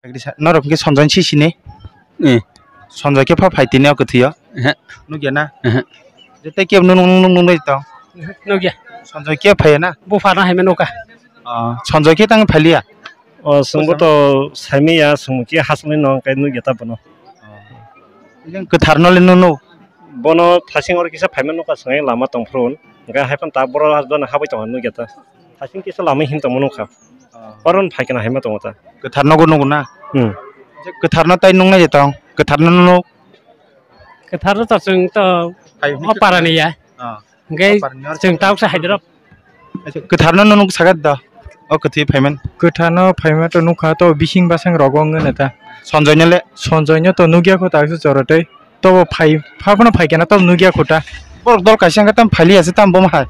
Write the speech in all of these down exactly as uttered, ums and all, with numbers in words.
Norok hwnkhe Sanjoy si sini? Eh. Sanjoy khe pha phai tini o kwthwio? Ehe. Nukya na? Ehe. Je tei kebo nung nung nung nung tong? Nukya. Sanjoy khe phaiya na? Buphano haima nukha. Ah, Sanjoy khe tang phailiya? O, chwngbo to saimanya, chwng khe hasongni nong kai nukya ta bono. Kwthar no le nunu? Bono thasing oro kisa phaima nukha, chwng lama tongphuru. Hwnkhe hai phano ta boro hajbana habwi tongo nukya ta. Thasing kisa lama hin tongma nukha. Oron phai kana haima tongo ta. Kwthar nogo nugo na? Hmm. Kwthar no tai nungnai je tong? Kwthar no nunu? Kwthar no to chwng to o parani ya. Ah. Hwnkhe chwng tauksa hai dirok. Acha, kwthar no nuk sagat da. O kwthwi phaiman. Kwthar no phaima to nukha to bising basang rogo wngwi ta. Sanjoy no le? Sanjoy no to nukya kho ta jora tei. To bo phai, pha phano phai kena to nukya kho ta. Borok dol kaisa wngkha tam phailiya se tam bo ma hai.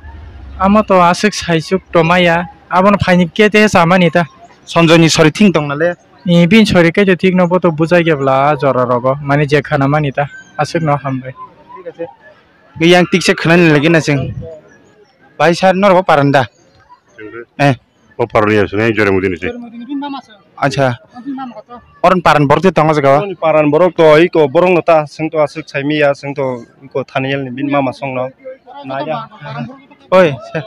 Amo to aswk saisuk to maya. Abono phaini khe te chamani ta. Sanjoy ni sori thing tong na le? Ni bin sori khe to thik no bo to bujai khe bla jora rogo. Mani je khana mani ta. Aswk no hambai. Thik ase. Yang tikse khwnani lagi na chwng. Bai sar norok paran da? Eh. O paran ya sini jore mudini se. Acha. Oron paran borok te tongo jaga o? Oron paran borok to iko borok no ta seng to aswk saimi ya seng to iko Thaniel ni bin mama song no. Na ya. Oi, sir.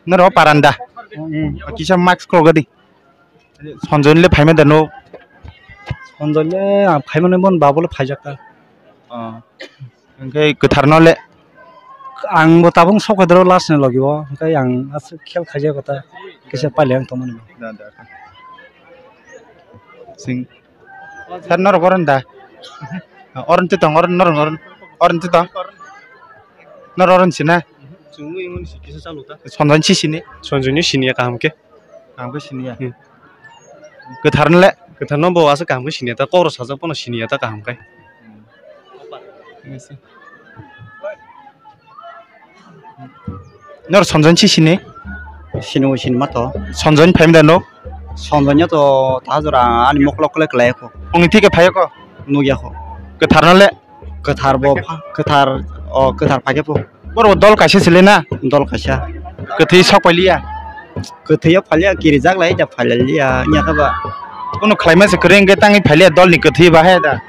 Norok paran da? Hmm. Kisa mask ko gadi. Sanjoy le phaima da no? Sanjoy le ang phaima ni bon babo le phaijak ta. Oh. Hwnkhe kwthar no le? Ang bo tabuk sok khe doro last ni logi o, hwnkhe ang aswk khel khaijak kota kisa pailai ang tongmani. Da, da. Sing. Sir, norok oron da? Oron te tong, oron, norok oron, oron te tong. Norok oron sina? Chwngwi wngmani si kisa chalo ta. Sanjoy si sini? Sanjoy ni sini ya kaham khe. Kaham khe siniya. Hmm. Kwthar no le? Kwthar no bo aswk kaham khe siniya ta, kok rok sajak phano siniya ta kaham khe. Nor Sanjoy si sini? Sini bo sini ma to. Sanjoy ni phaima da no? Sanjoy no to ta jora ani mokol okole kwlai kho. Phungni thike phai kho? Nukya kho. Kwthar no le? Kwthar bo pha-, kwthar, o kwthar phai khe pho. Borok dol kaisa se le na? Dol kaisa. Kwthwi sok pailiya? Kwthwi o phailiya, kirijak lai da phailiya, wngya khe ba. Kunu khlaima se kwrwi hwnkhe tangwi phailiya dol ni kwthwi ba he da?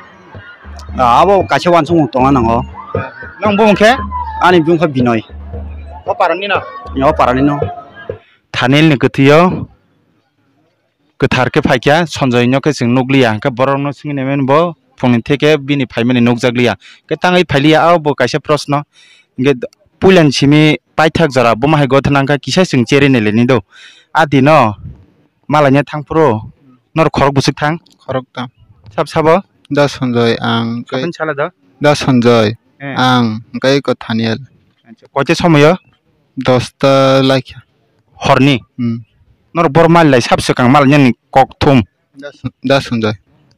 Ah, abo kaisa uansukmung tongna nango. Nang bumung khe? Ani bumung khe Binoy. O parani no? O parani no. Thaniel ni kwthwi o. Kwthar khe phaikha, Sanjoy no khe chwng nukliya, hwnkhe borok no swngwi naimani bo phungni theke bini phaimani nukjakliya. Khe tangwi phailiya, o bo kaisa proshno. Hwnkhe puilani simi paithak jora buma hai gotha nangkha, kisa chwng cherwi nailani do. A dino malaina thangphuru norok khorok bwswk thang? Khorok tam. Sab sabo? Da Sanjoy, ang khe. Sabin sala do? Da Sanjoy, eh, ang khe ko Thaniel. Acha, koite somoyo? Dosta laikha. Horni? Hmm. Norok bor mal lai sab swkang mal nini kok thum. Da Sun-, da Sanjoy.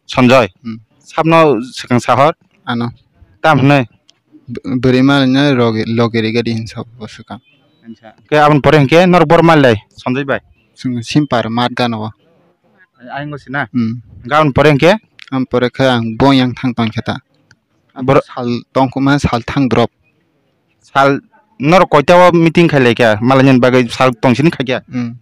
Sanjoy? Hmm. Sabno swkang sahor? Ano. Tam hwnwi? B-, bwrwi mal no logi-, logiri gadi hin sabo swkang. Acha. Khe aboni pore hwnkhe norok bor mal lai Sanjoy bai? Chwng simpar mat gano. Ayang sina? Hmm. Hwnkhe aboni pore hwnkhe? Aboni pore khe ang boyang thang tong khe ta. Bor- Sal tongkuma sal thang drop. Sal norok koita o meeting khai laikha, malaini bagwi sal tongsini khaikha. Hmm.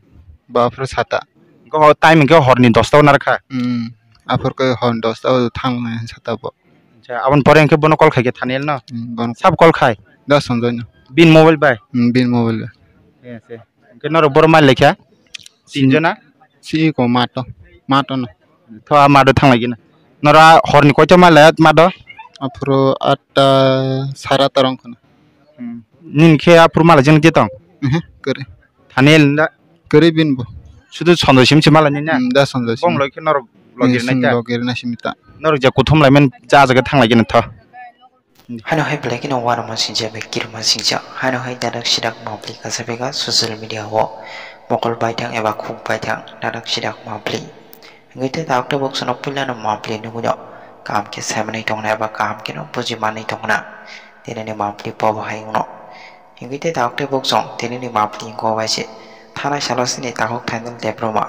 Ba aphuru sata. Go time hwnkhe horni dosta o narwkha. Hmm. Aphuru khe hor dosta o thang sata bo. Acha, aboni pore hwnkhe bono call khaikha Thaniel no? Hmm, bono. Sab call khai? Da Sanjoy no. Bin mobile bai? Hmm, bin mobile bai. Yes, yes. Hwnkhe norok boro mal lekha? Tinjona? Si ko mato. Mato no. Tho a mato thang lai gina. Nora horni koito mal lai mato? Aphuru atta, sara atta rong khna. Hmm. Nin khe aphuru mal jeng je tong? Ehe, kare. Thani el da? Kare bin bo. Sudu Sanjoy sim sim mal ni na? Hmm, da Sanjoy sim. Bong loi khe norok logir nai ta? Logir nai sim ta. Norok ja kuthum lai men ja jaga thang lai gina tho. Haino hai belai kheno uanama singjak bai kirima singjak. Haino hai dadak sidak mapli kasa bega social media o mokol baithang eba khuk baithang dadak sidak mapli. Hingke te dadak te boksono puilano mapli nugui no kaham khe saimanwi tongna eba kaham kheno bujimanwi tongna tinini mapli bobo hai wngno. Hingke te dadak te boksong tinini mapli wngkha bai se. Thanai salo chini takhuk Thainal Debbarma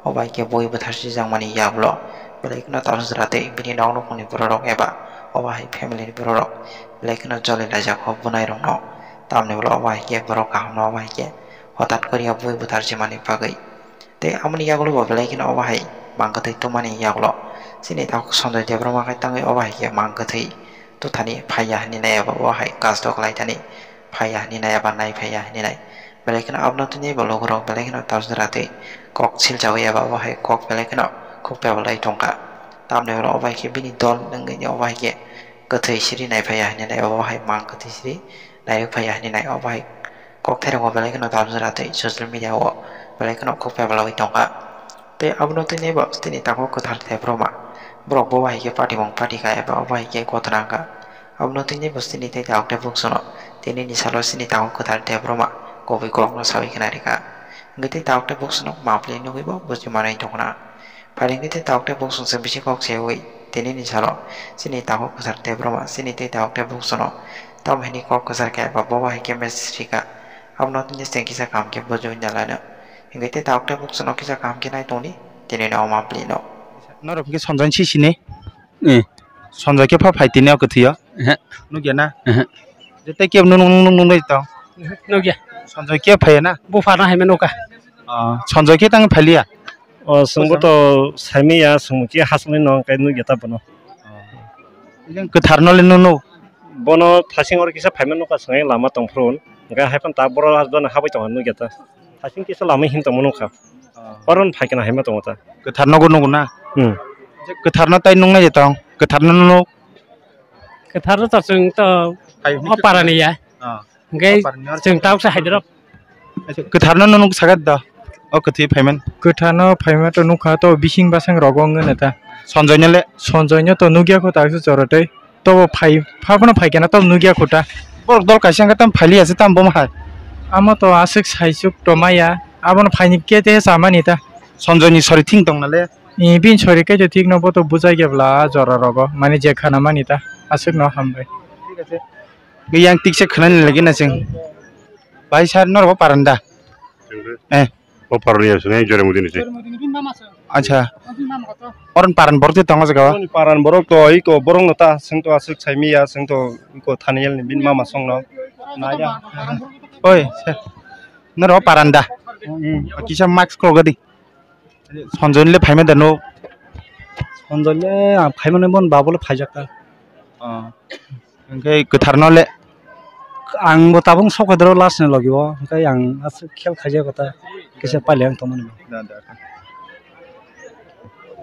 o bai khe bui bwthar swijak mani yagulo belai kheno tabuk jora tei bini nok nukhungni bororok eba o bai hai family ni bororok belai kheno joli laijak o bwnairokno. Tamni ulo o bai khe borok kaham no o bai khe hothat koriya bui bwthar simani bagwi tei amoni yagulo bo belai kheno o bai hai mang kwthwi tongmani yagulo. Chini takhuk Sanjoy Debbarma khe tangwi obo hai khe mang kwthwi twthani phaiya hinwi nai eba obo hai kasdok lai thani phaiya hinwi nai eba nai phaiya hinwi nai. Belai kheno abono tini bo logorok belai kheno tamjora twi kok silchawi eba obo hai kok belai kheno khuk pebwlai tongkha. Tamni ulo obo hai khe bini dol wngwi obo hai khe kwthwi siri nai phaiya hinwi nai obo hai mang kwthwi siri nai phaiya hinwi nai obo hai kok thairok bo belai kheno tamjora twi social media o belai kheno khuk pebwlai tongkha. Tei abono tini bo chini takhuk kwthar Debbarma borok bo hai khe patimung pati kha eba obo hai khe gotna wngkha. Abono tini bo chini tei takhuk tei buksuno tinini salo chini takhuk kwthar Debbarma kubui kokno sawi khna rikha. Hwnkhe tei takhuk tei buksuno mapli nugwi bo buji manwi tongkhna. Phailingkhe tei takhuk tei buksung se bisi kok sewi tinini salo chini takhuk kwthar Debbarma chini tei takhuk tei buksuno tamo hini kok kwchar khe eba bobo hai khe message rikha. Abono tini chwng kisa kaham khe bujiwi nalano. Hwnkhe tei takhuk tei buksuno kisa kaham khe nai tongdi tinini o mapli no. Norok hwnkhe Sanjoy si sini? Eh. Sanjoy khe pha phai tini o kwthwio? Ehe. Nukya na? Ehe. Je tei kebo nung nung nung nung nai tong? Nukya. Sanjoy khe phaiya na? Buphano hai ma nukha. Ah, Sanjoy khe tang phailiya? O, chwngbo to saimanya, chwng khe hasongni no, hwnkhe nukya ta bono. Kwthar no le nung nuk? Bono thasing oro kisa phaima nukha, chwng lama tong phuru, hwnkhe hai phano ta boro jono habwi tongo nukya ta. Thasing kisa lama hin tongma nukha. Oro no phai kheno haima tongo ta. Kwthar nogo nugo na? Hmm. Kwthar no tai nung nai tong? Kwthar no nuk? Kwthar no to chwng to o parani ya. Ah. Hwnkhe chwng tauksa hai dirok. Acha, kwthar no nuk sagat da. O kwthwi phaiman. Kwthar no phaima to nukha to bising basang rogo wngwi ta. Sanjoy no le? Sanjoy no to nukya kho ta se choro tei. Tobo phai, pha phano phai khe na tobo nukya kho ta. Borok dol kaisa hwnkhe tamo phailiya se tamo bomo hai. Amo to aswk saisuk to maya, abono phaini khe te chamani ta. Sanjoy ni sori thing tong na le? Ee, bini sori khe to thik no bo to bujai khe bla jora rogo, mane je khana mani ta, aswk no hambai. Thik ache. Yang tiksa khwnani lagi na chwng. Bai sir norok paran da? Eh. O parani ya swngai Jorimudini se. Acha. Oron paran borok te tongo jaga o? Oni paran borok to iko borok no ta swng to aswk saimi ya swng to iko Thaniel ni bini mama song no. Naya. Oi, sir. Norok paran da? Kisa mask khulok di. Sanjoy ni le phaima da no? Sanjoy le ang phaima nai bon babo le phaijak ta. Ah. Hwnkhe kwthar no le? Ang bo tabuk sok khe doro last ni logi o, hwnkhe ang aswk khel khaijak kota kisa pailai ang tongmani. Da, da.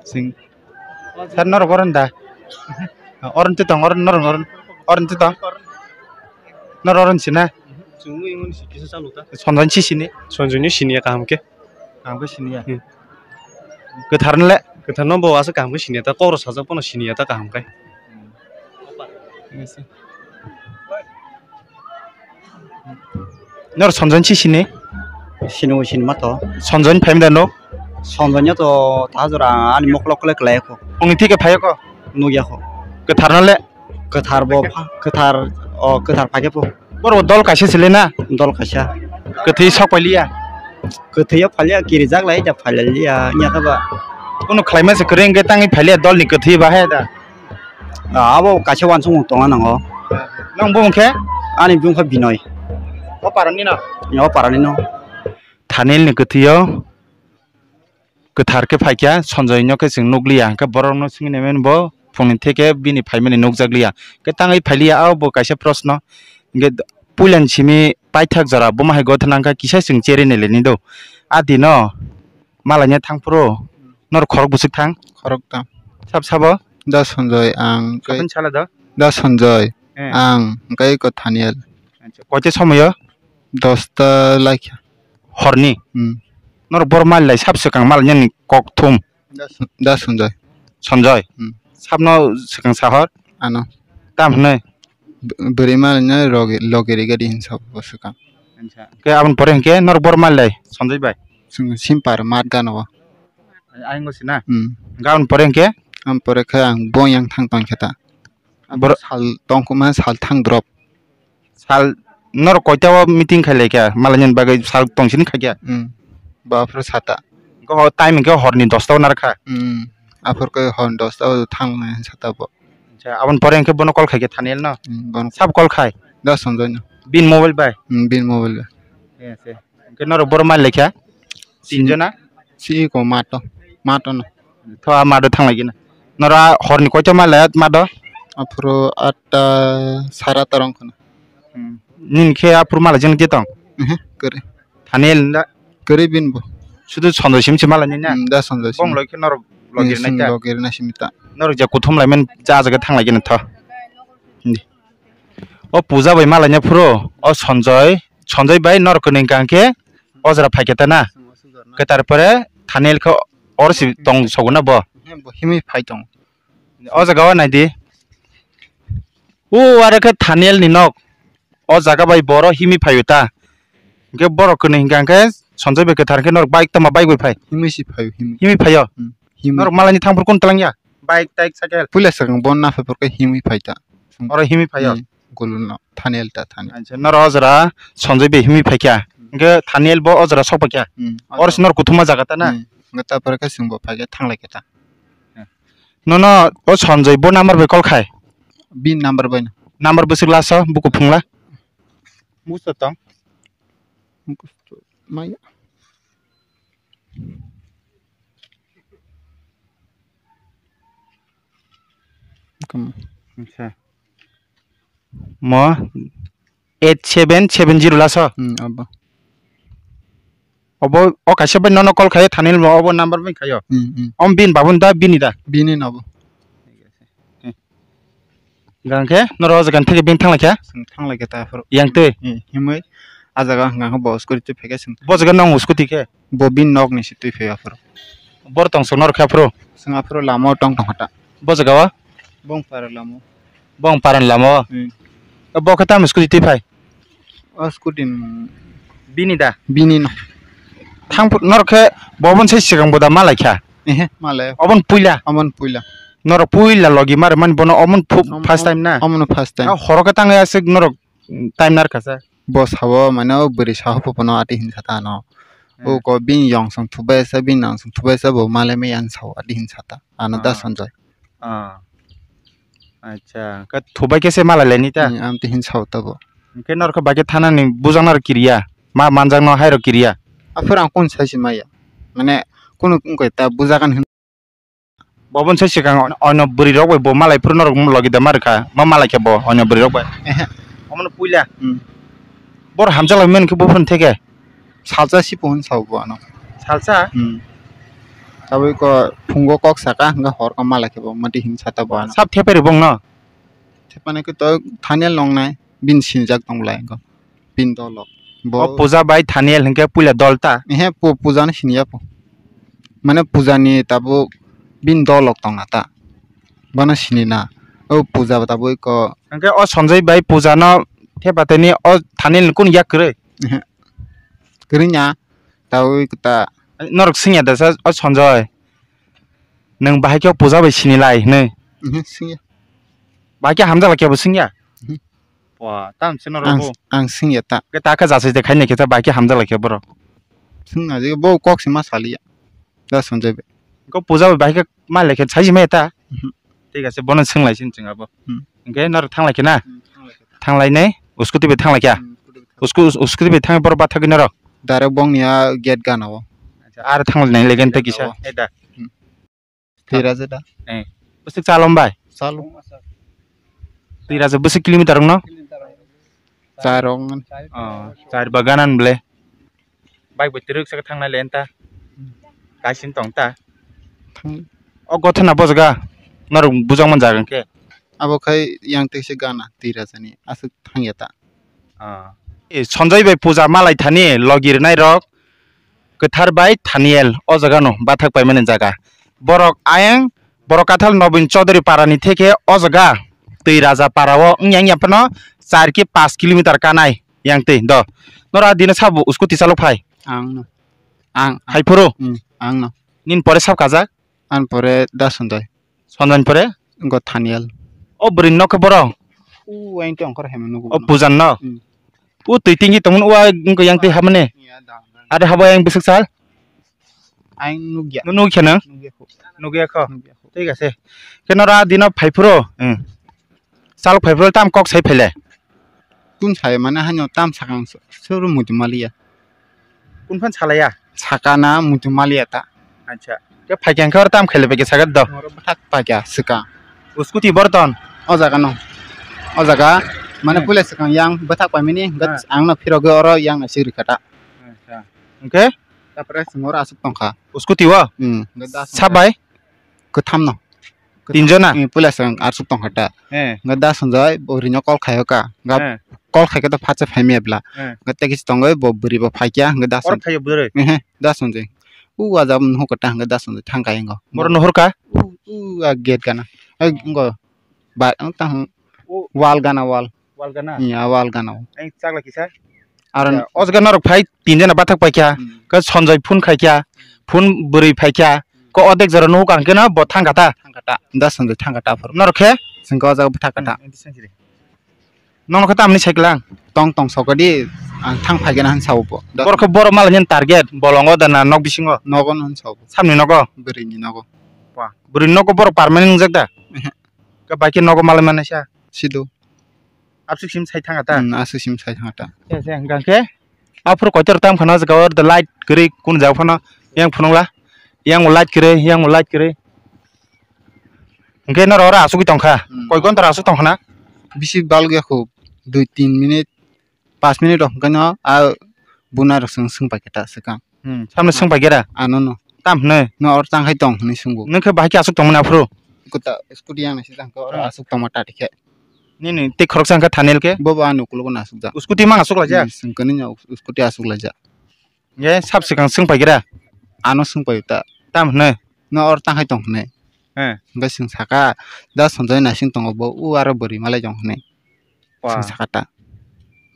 Sing. Sir, norok oron da? Oron te tong, oron, norok oron, oron te tong. Norok oron sina? Chwngwi wngmani si kisa chalo ta. Sanjoy si sini? Sanjoy ni siniya kaham khe. Kaham khe siniya? Hmm. Kwthar no le? Kwthar no bo aswk kaham khe siniya ta, kok rok sajak phano siniya ta kaham khe. Nor Sanjoy si sini? Sini bo sini ma to. Sanjoy phai da no? Sanjoy no to ta jora ani mokolo kole kole ko. Ongni thike phai ko? Nugya ko. Kwthar no le? Kwthar bo pha-, kwthar, o kwthar phai khe pho. Boro dol kaisa sile na? Dol kaisa. Kwthwi sok pailiya? Kwthwi o phailiya, kirijak lai ja phailiya, nya khe ba. Kuno khlaima se kwrwi hwnkhe tangwi phailiya dol ni kwthwi ba he da? Ah, abo kaisa wansukmung tongo nango. Nang bung khe? Ani bung khe Binoy. O parani no? O parani no. Thanil ni kwthwi o. Kwthar khe phaikha, Sanjoy no khe chwng nukliya, hwnkhe borok no swngwi naimani bo phungni theke bini phaimani nukjakliya, hwnkhe tangwi phailiya, abo kaisa proshno, hwnkhe puilani simi paithak jora bomo hai gotha nangkha kisa chwng cherwi nailani do, a dino malaina thangphuru norok khorok bwswk thang? Khorok tam. Sab sabo? Da Sanjoy, ang khe. Saboni sala do? Da Sanjoy, eh, ang khe ko Thaniel. Acha, koite somoyo? Dosta laikha. Horni? Hmm. Norok bor mal lai sab swkang mal nini kok thum? Da Sun-, da Sunjoy. Sonjoy? Hmm. Sabno swkang sahor? Ano. Tam hwnwi? B-, bwrwi mal no logi-, logi rigadi hin sabo swkang. Acha. Ke aboni pore hwnkhe norok bor mal lai Sonjoy bai? Chwng simpar mat gano. Ayang sina? Hmm. Hwnkhe aboni pore hwnkhe? Aboni pore khe ang bo yang thang tong khe ta. Boro- Sal tongkuma sal thang drop. Sal norok koita o meeting khai lai kha, malaini bagwi sal tong sini khai kha. Hmm. Ba phuru sata. Go time hwnkhe horni dosta o nar kha. Hmm. Aphuru khe hor dosta o thang nai sata bo. Acha, aboni pore hwnkhe bono call khai kha Thaniel no? Hmm, bono. Sab call khai? Da Sonjoy no. Bin mobile bai? Hmm, bin mobile bai. Yes, yes. Hwnkhe norok boro mal lai kha? Tin jona? Si ko mato. Mato no. Tho a mado thanglaigina. Nora horni koito malaya mado? Aphuru atta, sara atta rong khana. Hmm. Nini khe aphuru malai jani tong? Ehe, kwrwi. Thani el da? Kwrwi bin bo. Sudu Sanjoy sim sim malai na? Hmm, da Sanjoy sim. Bong loi khe norok logir nai ta? Logir nai simi ta. Norok ja kuthum lai men ja jaga thanglaigina tho. Hindi. O puja bai malai na phuru, o Sanjoy, Sanjoy bai norok kwnwi hwnkha khe o jora phaikha ta na? Khe tarpore Thaniel khe oro si tong sogo na bo? He bo himwi phai tong. O jaga o nai di. O are khe Thaniel ni nok. O jaga bai boro himwi phaio ta. Hwnkhe borok kwnwi hwnkha khe Sanjoy bai kwthar khe norok bike tama bike bai phai. Himwi si phaio, himwi. Himwi phaio? Hmm, himwi. Norok malai ni thang phuru kun tlang ya? Bike, taik, cycle. Puila swkang bo na phai phuru khe himwi phai ta. Oro himwi phaio? Hmm, gulu no, Thaniel ta Thaniel. Acha, noro o jora Sanjoy bai himwi phaikha. Hmm. Hwnkhe Thaniel bo o jora sok paikha. Hmm. Oro se nor kuthuma jaga ta na? Hmm. Hwnkhe ta pore khe chwng bo phaikhe thanglai khe ta. Nono o Sanjoy bo number bai call khai? Bini number bai no. Number bwswk laso buku phungla? Musto tong. Musto maya. Acha. Mo eight seven seven zero laso? Hmm, abo. Obo o kaisa bai nono call khayo Thaniel mo obo number bai khayo. Hmm, hmm. Om bin babun da bini da? Bini no bo. Gangkhe noro o jaga theke bin thanglaikha? Thanglaikha ta phuru. Yang twi? Hmm, himwi a jaga hwnkha khe bo scooty twi phaikha chwng. Bo jaga nong scooty khe? Bo bini nok ni si twi phai aphuru. Bor tong sok norok khe aphuru? Chwng aphuru lama o tong tong kha ta. Bo jaga o? Bong para lama o. Bong para lama o? Hmm. Bo khe tamo scooty twi phai? O scooty ni. Bini da? Bini no. Thang phuru norok khe bo boni sai swkang bo da malai kha? Ehe, malai. Oboni puila? Oboni puila. Norok puila logi mar mani bono oboni phu-, omo-, first time na? Omono first time. A horo khe tangwi aswk norok time nar kha sa? Bo sao mane o bwrwi sao pono ati hin sa ta ano. Hmm. O ko bini yong song thubai sa, bini nang song thubai sa, bo malai maya hin sao ati hin sa ta. Ano da Sanjoy. Ah. Acha, khe thubai khe se malai laini ta? Hmm, amtwi hin sao ta bo. Hwnkhe norok khe bai khe thanani bujak naro kiriya, ma manjak no hai rok kiriya. Aphuru ang kunu sai se maya. Mane kunu wngkhe ta bujagan hin. Bo boni sai swkang ono bwrwi rok bai bo malai phuru norok logi da ma rwkha, ma malai khe bo ono bwrwi rok bai. Ehe. Omono puila. Hmm. Bor hamjak lai mani khe bo phuru theke. Salsa si pohon sao bo ano. Salsa? Hmm. Tabuk ko phungo kok saka hwnkhe hor ko malai khe bo mati hin sata bo ano. Sab thepai rw bong no? Thepani khe to Thaniel nongnai bin sinijak tong lai ko. Bin dolok. Bo o puja bai Thaniel hwnkhe puila dol ta? Ehe, pu-, puja no siniya po. Mane puja ni tabuk bin dolok tong na ta. Bono sini na. O puja tabuk ko. Hwnkhe o Sanjoy bai puja no thepa teni o Thaniel ni kunu yak kwrwi? Ehe. Kwrwi nya. Tabuk ta. Norok swngya da sa o Sanjoy? Nwng bahai khe o puja bai sini lai hinwi? Mhm, swngya. Bahai khe hamjak lai khe bo swngya? Mhm. Wa, tamo se norok ang, bo. Ang swngya ta. Khe ta khe jasai de khaina khe ta bahai khe hamjak lai khe borok. Swngna je bo kok se ma saliya. Da Sanjoy bai. Ko puja bai bahai khe ma lai khe sai se ma ta. Mhm. Thik ase, bono swng lai sin chwng abo. Hmm. Hwnkhe norok thang lai khe na? Hmm, thang lai khe. Thang lai nai, scooty bai thang lai khe? Hmm, scooty bai thang lai. Usko-, scooty bai thang borok bathagwi norok? Direct bongni a gate gana o. Acha, ar thang lai nai legend tei kisa. Gate gana o. Eta. Hmm. Twi raja da? Eh. Bwswk chalom bai? Chalo. Twi raja bwswk kilometer wngno? Char wng. Oh, char ba ganan ble. Bike bai twrwk saka thangnai le enta. Kaisin tong ta. Thang. O gothana bojga. Norok bujak man jaga khe. Abo khai yang twi se gana twi raja ni aswk thangya ta. Ah. E, Sanjoy bai puja malai thani logi rwnai rok kwthar bai Thaniel o jaga no bathak paimani jaga. Borok ayang, borok kathal Nobin Chaudhary para ni theke o jaga twi raja para o wngya wngya phano char ki pash kilometer kanai yang twi do. Nora dino sabo scooty chalok phai? Ang no. Ang, ang. Hai phuru? Hmm, ang no. Nin pore sab kajak? An pore da Sanjoy. Sanjoy ni pore? Wngkha Thaniel. O bwrwi nok khe borok? U ain tong kor hemo nugo. O pujan no? Hmm. U twi tingki tongmani u wngkha yang twi habmani. Are habo yang bwswk sal? Ain nugya. Nugya khe nang? Nugya kho. Nugya kho. Nugya kho. Thik ase. Khe nora dino phai phuru? Hmm. Chalok phai phuru tam kok sai phaile? Kun sai mane haino tam sakang suru muitu maliya. Kun phan salaya? Sakana muitu maliya ta. Acha. Ke phaikya hwnkhe oro tam khailaibaikhe sakha do. Oro bwthak paikya swkang. O scooty borton? O jaga no. O jaga mane Hmm. Puila swkang yang bwthak paimani hwnkhe Ah. Ang no phirogwi oro yang no sigri kha ta. Acha. Hwnkhe? Tapore chwng oro aswk tongkha. O scooty o? Hmm. Hwnkhe da Sabai? Kwtham no. Tinjona? Eh, puila swkang aswk tongkha ta. Eh. Hwnkhe da Sanjoy bo rino call khaio ka. Hwnkhe Eh. Call khaikhe to phatsa phaimaya bla. Eh. Hwnkhe tei kisa tongwi bo bwrwi bo phaikya hwnkhe da Oro Sanjoy. Phaio bwrwi? Eh, eh, da Sanjoy. U waja nuhukha ta hwnkhe da Sanjoy thangkha ingo. Boro nuhurkha? U, u a gate gana. Ai ingo. Ba, ang tang O. Wall gana wall. Wall gana? Iya, wall gana. Ang chakla kisa? Aro Ya, o jaga norok phai tinjana bathak paikha. Hmm. Khe Sanjoy phone khaikha. Phone bwrwi phaikha. Ko odek jora nuhukha hwnkhe no bo thangkha ta. Thangkha ta. Da Sanjoy thangkha ta phuru. Norok khe? Chwng khe o jaga bwthak kha ta. Hmm, ang tisang siri. Nono khe tamni cycle ang? Tong tong sokadi ang thang phaikhe na han sao bo. Da Borok khe borok mala nini target bolongo da na nok bisingo? Nogo no han sao bo. Samni nogo? Bwrwini nogo. Wah, bwrwini nogo borok permanent wngjak da? Ehe. Khe bai khe nogo malai manai sa? Sido. Aswk sim sai thangkha ta? Hmm, aswk sim sai thangkha ta. Khe, khe, hwnkha khe? Aphuru koitor tam khana jaga o light kwrwi kunu jaga phano yang phunukla. Yang light kwrwi, yang light kwrwi. Hwnkhe norok oro asugwi tongkha. Hmm. Koi ghonta aswk tongkha na? Bisi balgya khu dui tin minute, paanch minute rok hwnkhe no a buna rok swng swng paikha ta swkang. Hmm, samno swng paikha da? Ano no. Tam hwnwi? No or tang hai tong hwnwi swngbo. Nwng khe bahai khe aswk tongmani aphuru? Kota scooty yang naising tang khe oro Hmm. Aswk tongma ta tikhe. Nini tei khoroksa hwnkhe Thaniel khe? Bobo ani ukologo nasukjak. Scooty mang aswk laijak? Hmm, swng kani no scooty aswk laijak. Ye sab swkang swng paikha da? Ano swng paio ta. Tam hwnwi? No or tang hai tong hwnwi. He. Hwnkhe swng saka, da Sanjoy naising tongo bo, u aro bwrwi malai tong hwnwi. Wa. Swng saka ta.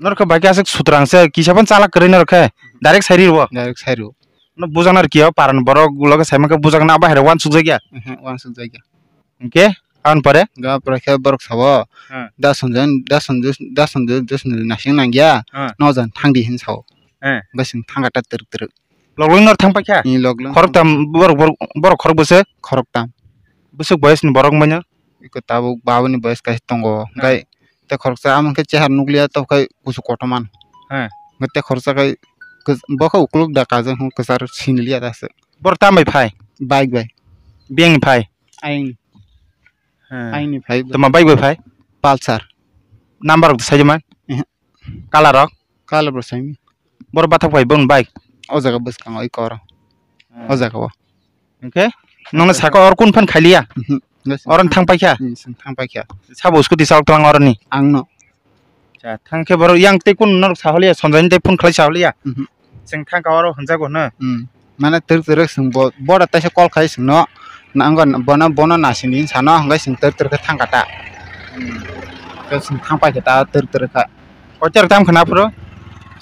Norok khe bai khe aswk sutrang se, kisa phano chala kwrwi norok khe, direct sai rw o. Direct sai rw o. No bujaknai rw kiya, paran borok ulo khe sai mankhe bujaknai abo hai rw uansuk jak ya? Ehe, uansuk jak ya. Hwnkhe, aboni pore? Ga pore khe borok sabo, Hmm. Da Sanjoy, da Sanjoy, da Sanjoy, da Sanjoy naising nang ya, Hmm. No jan thang di hin sao. He. Hwnkhe swng thang kha ta twrwk twrwk. Loglong nor thang paikha? Ni loglong. Khoroktam borok, borok, borok khorok bwswk? Khoroktam. Bwswk boyes ni borok wngbaino? Iko tabuk babuni boyes kaisa tongo. Hmm. Hwnkhe tei khoroksa amo khe chehar nukliya tok khai kusu kotorma. Hmm. Hwnkhe tei khoroksa khai kwch-, bo khe ukuluk da kajak hwn kwchar siniliya da se. Borok tam bai phai? Bike bai. Biyang ni phai? Ayang. Hmm. Ayang ni phai. Toma bike bai phai? Pulsar. Number rok sai man? Ehe. Colour rok? Colour bo simi. Borok bathak bai bong bike. O jaga bwskango oi koro. Hmm. O jaga o. Hwnkhe? Nokno saka or kun phan khailiya? Mhm. Oron thang paikha? Hmm, swng thang paikha. Sabo scooty salok twlang oroni? Angno. Cha, thang khe borok yang tei kun norok saholiya, Sanjoy ni tei phone khlai saholiya? Mhm. Chwng thang ka oro hwnjago hwno. Hmm. Mane twrwk twrwk chwng bo, boda taisa call khai chwngno, na, wngkha bono, bono nasing di sano, hwnkhe chwng twrwk twrwk khe thang kha ta. Hmm. Khe chwng thang pai kha ta twrwk twrwk kha. Koitor tam khna phuru?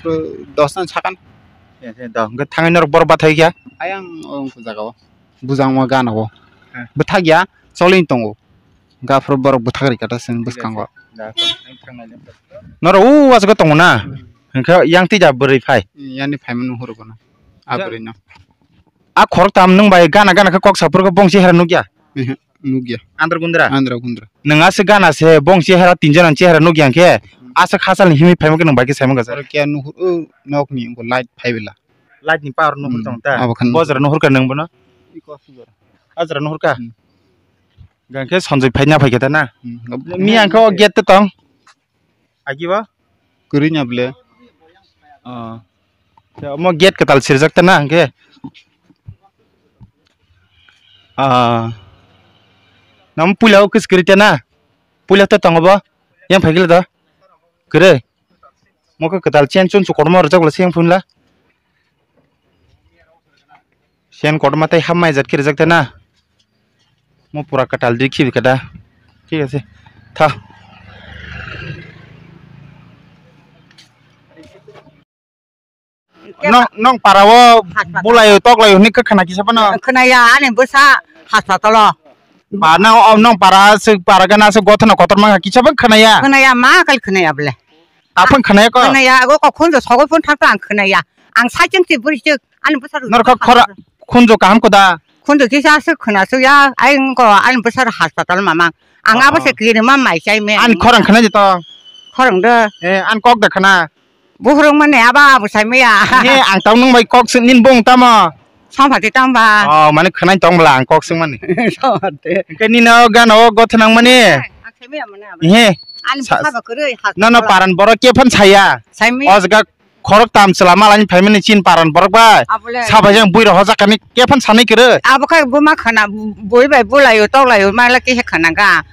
Phuru dos no sakan. Ye, ye, do, hwnkhe thangwi norok borok bathai kha? Ayang o wngkha jaga o. Bujang o gana o. Hmm. Bwthak ya, choli tongo. Gaphuru borok bwthak rikha ta chwng bwskango. Da, ang thang nai le. Norok o wajago tongo na? Hwnkhe yang twi da bwrwi phai? Yani phaima nuhur bono. A bwrwi no. A khorok tam nwng bai gana gana khe kok saphuru khe bong chehara nukya? Ehe, nukya. Andra gundra? Andra gundra. Nwng aswk gana se bong chehara tinjon ang chehara nukya hwnkhe aswk hachal ni himwi phaima khe nwng bai khe saimang kha. Oro kya nuhur o nok ni light phai bela. Light ni power nuhur tong ta? Abo khan. Bojra nuhur kha nwng bono? Iko sujara. Ajra nuhur kha? Hmm. Gangkhe Sanjay phaina phaikha ta na? Hmm. Miyang khe o gate to tong? Agi ba? Kwrwi nya ble. Oh. Omo gate kwtal sirjak ta na hwnkhe? Ah. Nang puila o kwswk kwrwi ta na? Puila to tongo bo? Yang phaikhe to? Kwrwi? Mo khe kwtal chen chun chu kotorma rwjak le se yang phunla. Sen kotorma tei hap mai jat khe rwjak ta na? Mo pura kwtal dui khibi khe da. Thik ase. Tha. Nong, nong para o bulai o tok lai o hwnwi khe khna kisa phano. Khwnaya ani bwsa hospital o. Ba nang o nong para se para gana se gothana kotor mangha kisa phano khwnaya. Khwnaya ma kal khwnaya bole. Aphang khwnaya ko? Khwnaya, ago kok khunju sogwi phun thang ang khwnaya. Ang saichung ti bwrwi chuk, ani bwsa rw Nor kok khora khunju kaham ko da? Khunju kisa aswk khwna suk ya, ai ngo ani bwsa rw hospital mamang. Ang abo se kiri ma mai chai me. Ani khorang khwna je to? Khorang de. Eh, an kok da khwna? Buhrung mane aba abo sai me ya. Ye, ang tau nung bai kok se nin bong tamo. Samphati tang ba? Oh, mane khwnai tong bwla ang kok swngmani. Samphati. Hwnkhe nino gana o gotha nangmani? Ang saimaya mane abo. He. Ani sa-, bwsa ba kwrwi, ha, nono bwla. Paran borok kephan saya. Saimaya. O jaga khorok tam chwla malani phaimani chin paran borok bai. Abole. Sabai jang bui rohor jakani kephan sanai kwrwi. Abo khai buma khana bui bai bulayo toklayo mala kisa khana ga.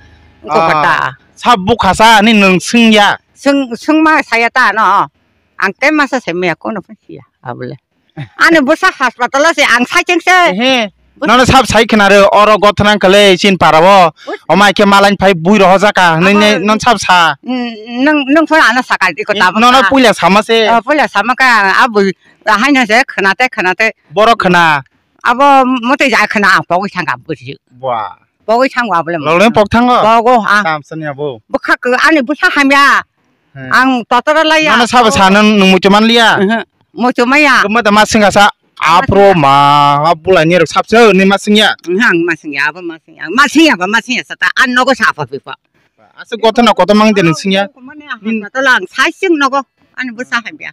Ko kata. Ah, sa bukha sa ani nwng swngya. Swng, swngma saya ta no. Ang tei masa saimaya kono phan siya. Abole. Ani bwsa hospital o se ang saicheng se. Ehe. Bwsa. Nono sab sai khna re, oro gotha nang kale chin para o. Bwsa. Omai khe malai phai bui rohor jaka hwnwi ne. Abo non sab sa. N-, nang, nang phone ano sakal iko tabo. Nono ka. Puila sama se. Oh, puila sama ka, a bui, a haino se khna te, khna te. Borok khna. Abo mote ja khna ang pogwi thang ka bwsi. Bua. Pogwi thang wa bole. Loleng pok thango? Pogo, ah. Tam sani abo. Bwkha khe ani bwsa hamya. He. Ang totora lai ya. Nono sabo sa nang nwng muitu man liya? Ehe. Muitu maya. Gumma da ma singa sa. Ama apro singa. Ma, abula ni rok sapse ni ma singya. Ehe, ang ma singya, abo ma singya. Ma singya ba ma singya sa ta an nogo sa apa pipa. Asa gotha na kotha mang de nwng singya. Mane ha ta lang sai sing nogo. Ani bwsa hamya.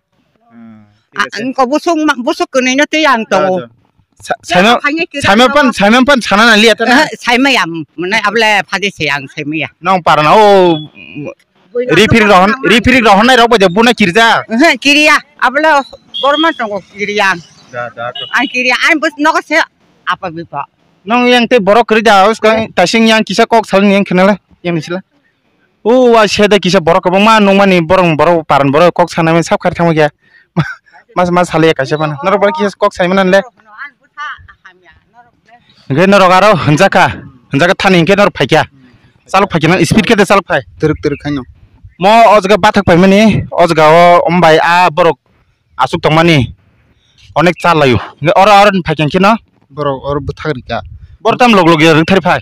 Hmm, thik ase. Ang ko busuk ma, busuk kwnwi no tei ang tongo. Sa-, saima, saima pan, saima pan sana na liya ta na? Eh, saima ya, mane able phade se ang saima ya. Nong parana o, referee rohon, referee rohon nai rok baje buna kirja. Eh, kiriya, able borma tongo kiriya. Da, da, to. Ang kiriya, ang bus nogo se apa bipa. Nong yang te borok kiri da, usko tasing yang kisa kok salin yang kenala, yang disila. O wa sede kisa borok kwbangma nungmani borok, borok paran borok kok sanai mani sab khari thangma khe. Mas, mas saliya kaisa phano. Norok borok kisa kok sai mani le. Hwnkhe norok aro hwnjakha, hwnjakha thani hwnkhe norok phaikha. Chalok phaikha nang speed khe de chalok phai. Twrwk twrwk khaino. Mo o jaga bathak paimani, o jaga o ombai a borok aswk tongmani onek chalaio. Hwnkhe oro, oro ni phaikha kheno. Borok oro bwthak rikha. Boro tam log log ya rwkthari phai.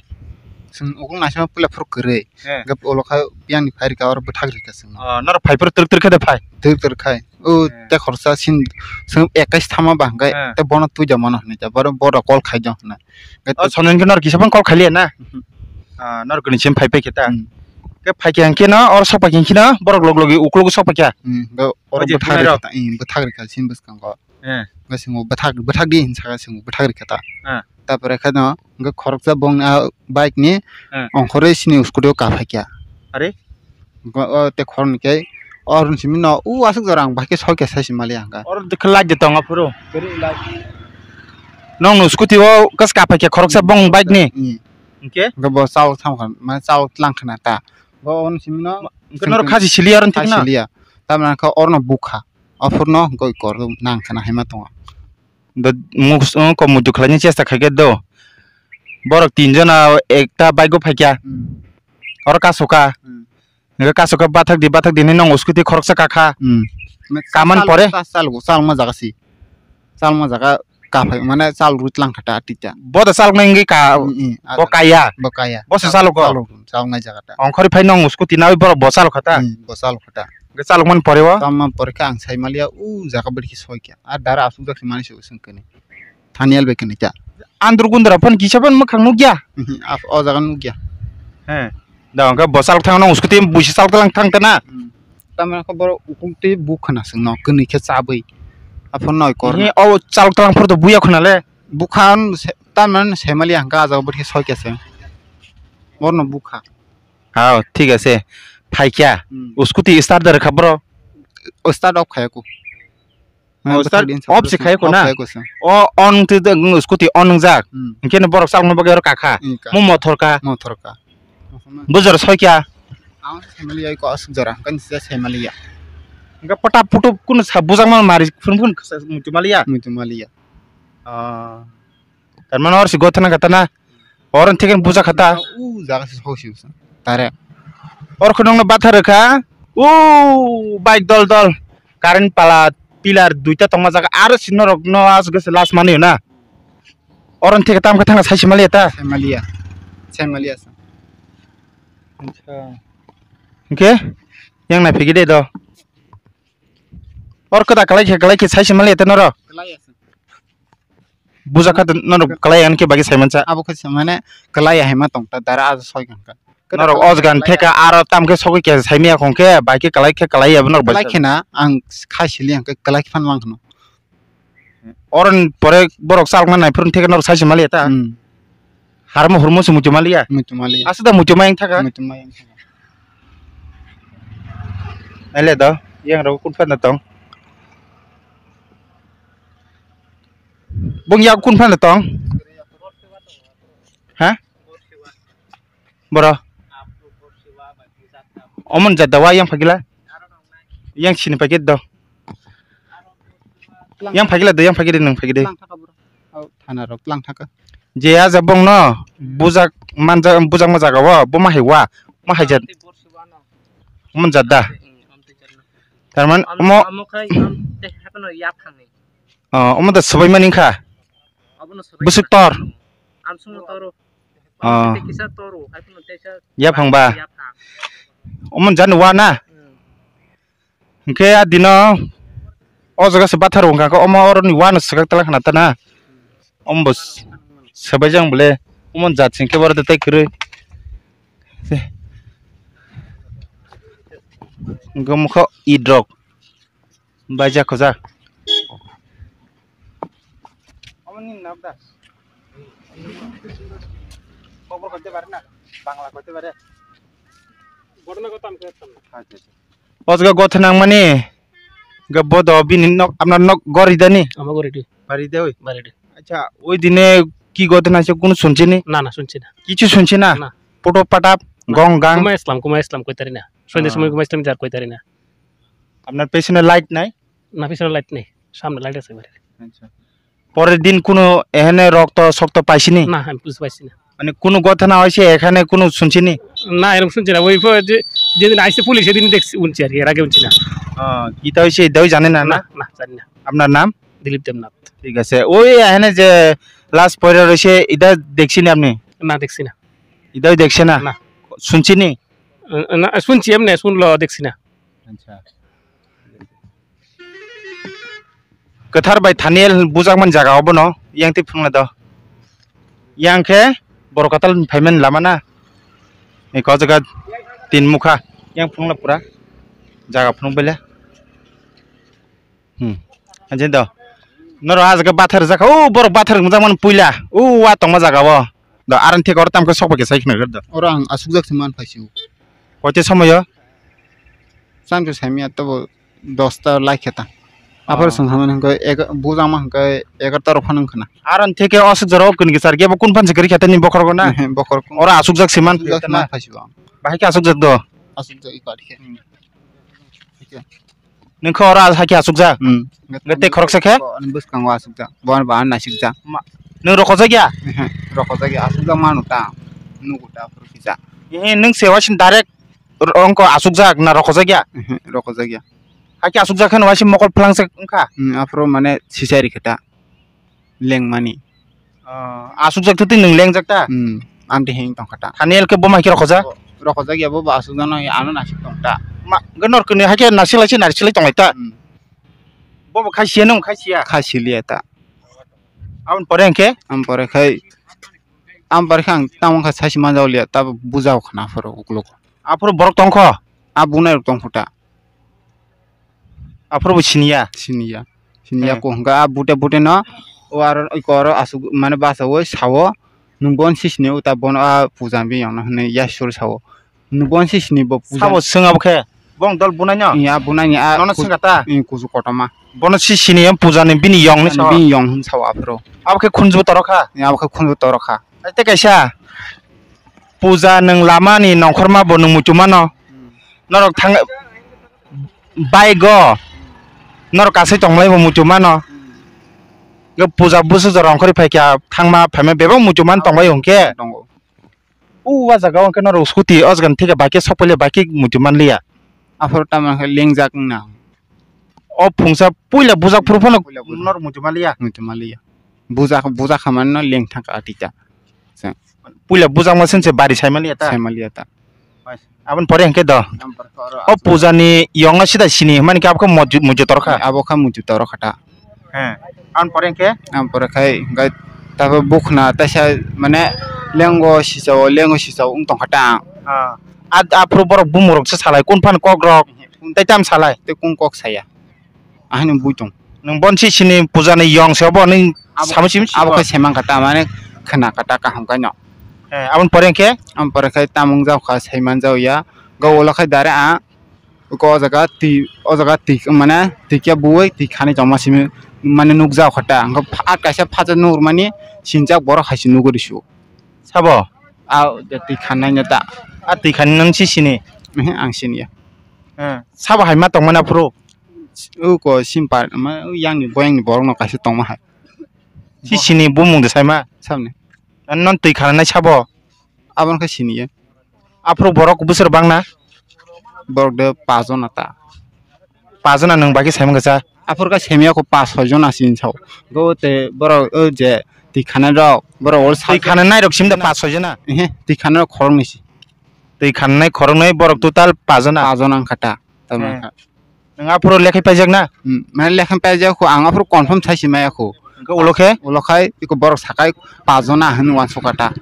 Chwng ukung naisima puila phuru kwrwi. Eh. Hwnkhe ulo kha yang ni phai rikha oro bwthak rikha chwngno. Ah, norok phai phuru twrwk twrwk khe de phai. Twrwk twrwk khai. O eh. Te khoroksa sin chwng ekais thama ba hwnkhe eh. Te bono twi da mano hwnwi ta. Boro, boro call khai jong hwnwi. Hwnkhe oh, te sonon khe norok kisa phano call khai liya na? Mhm. Ah, norok ni sim phai phai khe ta. Hmm. Khe phai khe hwnkhe no oro sok phai khe no borok log logi ukulok sok phai kha. Hmm, hwnkhe oro oh, je bwthak phunai rikha rok. Ta, hmm, bwthak rikha sin bwskango. Eh. Hwnkhe chwng bo bwthak, bwthak di hinwi saka chwng bo bwthak rikha ta. Eh. Tapore khe no hwnkhe khoroksa bongni a bike ni eh. Ongkhorwi sini scooty o kaphai kha. Are? Hwnkhe o te khoroknwi khe o rwng simi no u aswk jora ang bahai khe soi khe sai se mali ang kha. Oro de khe light de tongo phuru. Kwrwi light. Nong no scooty o kas kaphai kha khoroksa bong bike ni. Hmm. Hwnkhe? Hwnkhe bo chalok thang kha mane chalok tlang khna ta. Bo on simi no. Hwnkhe norok khachi siliya oro thik na? Khachi siliya. Tamni hwnkhe oro no bukha. Aphuru no goi kor nang khna haima tongo. Da mus-, uh, kom muitu khlaina chesta khai khe do. Borok tin jona ekta bike o phaikha. Hmm. Oro kasoka. Hmm. Hwnkhe kasoka bathak di, bathak di hinwi nong scooty khoroksa kakha. Hmm. Kaman chal-, pore? Chal-, chal-, chalma jaga si. Chalma jaga kaphai mane chal rwi tlang kha ta tita. Bo da chalok nai wngwi ka, hmm, hmm, bo kaya. Bo kaya. Bo se chalok o. Chalok, chalok nai jaga ta. Ongkhorwi phai nong scooty nawi borok bo chalok kha ta. Hmm, bo chalok kha ta. Hwnkhe chalok man pore o? Chalok man pore khe ang sai maliya u jaga bwrwi khe soi kha. A dara aswk jak se mani se usung kani. Thanial bai kani ta. Andro gundra phano kisa phano mwkhang nukya. Mhm, ap-, o jaga nukya. He. Da hwnkhe bo chalok thang nong scooty buisi chalok lang thang ta na. Hmm. Tamni hwnkhe borok ukuk twi buk khna chwngno kwnwi khe chabwi. Aphuru noi kor. He, o chalok tlang phuru to buya khna le. Bukha se, tamni sai maliya hwnkhe a jaga bwrwi khe soi khe se. Borno bukha. Hao, thik ase. Phaikya. Hmm. O scooty start da rwkha bro. O start off khaya ku. Oh, start off se khai ko na? Off khai ko se. O on te, te, scooty on wngjak. Hmm. Hwnkhe no borok chalokna bagwi oro kakha. Hmm, ka. Mo mothor ka. Mothor ka. Bujor soi kya? Ang family ai ko asuk jora, kan sida family ya. Hwnkhe pota putu kun sa bujak ma mari phun phun sa muitu maliya. Muitu maliya. Ah. Tar mane or si gotana gatana. Or thik buja khata. U jaga se hosi usa. Tare. Or khunung no bathar kha. U bike dol dol. Current pala pillar duita tongma jaga. Aro si norok no as gese last mani na. Or thik tam kha thang sai simali ta. Simaliya. Simaliya sa. Acha. Hwnkhe yang nai phigi de do. Or kada kalai khe kalai khe sai simali ta noro. Kalai asa. Buja kha norok kalai ani khe bagwi sai mancha. Abo khe se mane kalai hai ma tong ta dara ajo soi kha. Norok ojgan theka aro tam khe sogwi khe sai miya khong khe bai khe kalai khe kalai ya norok bai. Kalai khe na ang khai sili ang khe kalai khe phan mang khno. Oron pore borok chalokna naiphuru theke norok sai se maliya ta. Hmm. Harmo hurmo se muitu maliya. Muitu maliya. Aswk da muitu mayang thaka. Muitu mayang thaka. Naile do, yang rok kun phano tong. Bung yak kun phano tong. Ha? Boro. Omon jat da wa yang phagila. Yang sini paket do. Yang phagila do, yang phagila nang phagila. Thana rok lang thaka. Je aja bong no bujak manja bujak ma jaga wo bo ma hai wa ma hai jat. Omon jat da. Tarman omo. Oh, omo da sabai mani kha. Busuk tor. Oh. Yaphang ba. Omon jat wa na. Hwnkhe a dino o jaga se bathar wngkha khe omo oroni wano swkak tala khna tana. Omo bo s-, swbaijak bole omo jat singkhe oro tei kwrwi. Hwnkhe mokho idrok baijak khojak. Bangla koite pare. O jaga gotha nangmani, ga bodo bini nok, amna nok gori dani? Ama gori di. Bari de oi. Bari di. Acha, oi dine ki gotha nangse kunu sunchini? Na, na, sunchina. Kichu sunchina? Na. Poto patap, na. Gong gang. Kuma Islam, kuma Islam koi tarina. Sonde, ah, somoy kuma Islam jar koi tarina. Amna pesone light nai? Na, pesone light nei. Samne light ase bari. Acha. Pore din kunu ehene rokto sokto paisini? Na, ami police paisina. Mane kunu gotha na hoise ekhane kunu sunsini? Na, erom sunsi na. Oi pho je, jedin aise police, edin dekh-, unsi ar ki, er age unsi na. Ah, kita hoise idao jane na, na? Na, na, jani na. Apnar naam? Dilip Demnath. Thik ase. Oi ehene je last poira roise, ida dekhsini apni? Na, dekhsi na. Idao dekhse na? Na. Sunsini? Na, sunsi emne, sunlo dekhsi na. Acha. Kwthar bai Thaniel bujakmani jaga obono yang twi phunukla do. Yang khe borok katal phaimani lama na. Eko jaga tin mukha yang phunukla pura jaga phunuk baila. Hmm. Anjin do. Noro a jaga bathar jakha, o borok bathar mujakmani puila. O wa tongma jaga o. Do aran thik oro tamkhe sokbai khe sai khna do. Oro ang asukjak se man phaisio. Koite somoyo? Chan khe saimya tabo dosta lai khe ta. Aphar, oh, song hamani hwnkhe ega-, bujama hwnkhe egarta rok phano wngkha na. Aron theke aswk jora o kwnwi kwchar khe bo kun phan se kwrwi kha tei ni bokhorok na? Ehe, bokhorok. Oro asukjak se man asukjak se man phaisio. Bahai khe asukjak do? Asukjak i kar khe. Hmm. Nwng khe oro hai khe asukjak? Hmm. Tei khoroksa khe? Ani bwskango asukjak. Bo ani ba nasikjak. Ma-, nwng rokhojak ya? Ehe, rokhojak ya. Asukjak mano ta. Nugo ta phuru kisa. Ehe, nwng se waising direct ro-, ongko asukjak na rokhojak ya? Ehe, rokhojak ya. Hai khe asukjak khe no waising mokol phlangsa wngkha? Hmm, aphuru mane sisai rikhe ta. Lengmani. Ah, asukjak twi nwng lengjak ta? Hmm, amtwi heng tongkha ta. Thani el khe bo mai khe rokhojak? Bo, rokhojak ya bo, bo asukjak no, ano nasik tong ta. Ma, hwnkhe nor kwnwi hai khe nasik lai se nasik lai tong lai ta? Hmm. Bo bo khai siya nwng khai siya? Khai siliya ta. Aboni pore hwnkhe? Am pore khai, am pore khe ang tamo kha saisi manjak liya, ta bujao khna phuru ukluk. Aphuru borok tongkho? A bunai rok tongkho ta. Aphuru bo siniya? Siniya. Siniya, eh, ko hwnkha a bute bute no o aro iko aro asuk mane bachaui sao, nwng bon si sini o ta bono a puja biyang no hwnwi yasur sao. Nwng bon si sini bo puja. Sabo swng abo khe? Bong dol bunai no? Iya bunai ni a. Nono ku-, swngkha ta? Iya kusu kotorma. Bono si sini em puja ni bini yong ni sao? Bini yong hwn sao aphuru. Abo khe khunju toro kha? Iya abo khe khunju toro kha. Tei kaisa puja nwng lama ni nongkhorma bo nwng muitu mano. Hmm. Norok thang bike o norok kasai tongmai bo muitu mano. Hmm. Ge puja busu jora ongkhorwi phai kha thangma phaima bebak muitu man tongbai hwnkhe. Tongo. U wa jaga o hwnkhe norok scooty o jaga ni thik bike sok paile bike muitu man liya. Aphuru tamo khe lengjak wngna. O phungsa puila bujak phuru phano puila bujak. Norok muitu man liya. Muitu man liya. Bujak, bujak hamani no leng thangkha atita. Puila bujakma swnse bari saimaliya ta? Saimaliya ta. Aboni pore hwnkhe do? Aboni pore khe oro o aswk puja ni yong no sida sini hwnmani khe abo khe muitu, muitu toro kha? Abo khe muitu toro kha ta. He. Aboni pore hwnkhe? Aboni pore khai hwnkhe tabuk bukhna taisa mane lengo sisao, lengo sisao wng tong kha ta ang. Ah. A, aphuru borok bumung rok se salai, kun phano kok rok, tei tam salai? Tei kun kok saya? Ahini bui tong. Nwng bon si sini puja ni yong se obo nwng Abo, samung simi abo sibo? Khe semang kata, mane khna kata kaham kaino. Eh, aboni pore khe? Aboni pore khe tamung jao kha, saiman jao ya. Go ulo khai dare a, ko o jaga twi, o jaga twi, mane twi khe buwi twi khani tongma simi, mane nuk jao kha ta. Hwnkhe pha-, a kaisa phacha nuk rwmani sinjak borok hai se nugwi rw su. Sabo? A twi khanai no ta. A twi khani nwng si sini? Ehe, ang sini ya. Eh, sabo hai ma tongmani aphuru? O ko simpa, ma, o yang ni, boyang ni borok no kaisa tongma hai. Si sini bumung de sai ma? Sabni. Ani non twi khanai sabo? Aboni khe sini ya. Aphuru borok bwswr bang na? Borok de pas jona ta. Pas jona nwng bai khe saimung kha sa? Aphuru khe saimya kho pas soi jona sini sao. Go te borok o je twi khanai rok, borok ol sa. Twi khanai rok sim da pas soi jona? Ehe, twi khanai rok khorok ni si. Twi khanai khorok nai borok total pas jona? Pas jona wngkha ta. Tamo Eh. wngkha. Nwng aphuru lekhai paijak na? Hmm, mane lekhai paijak kho, ang aphuru confirm sai si maya kho. Hwnkhe ulo khe? Ulo khai iko borok sakai pas jona hinwi uansukha ta.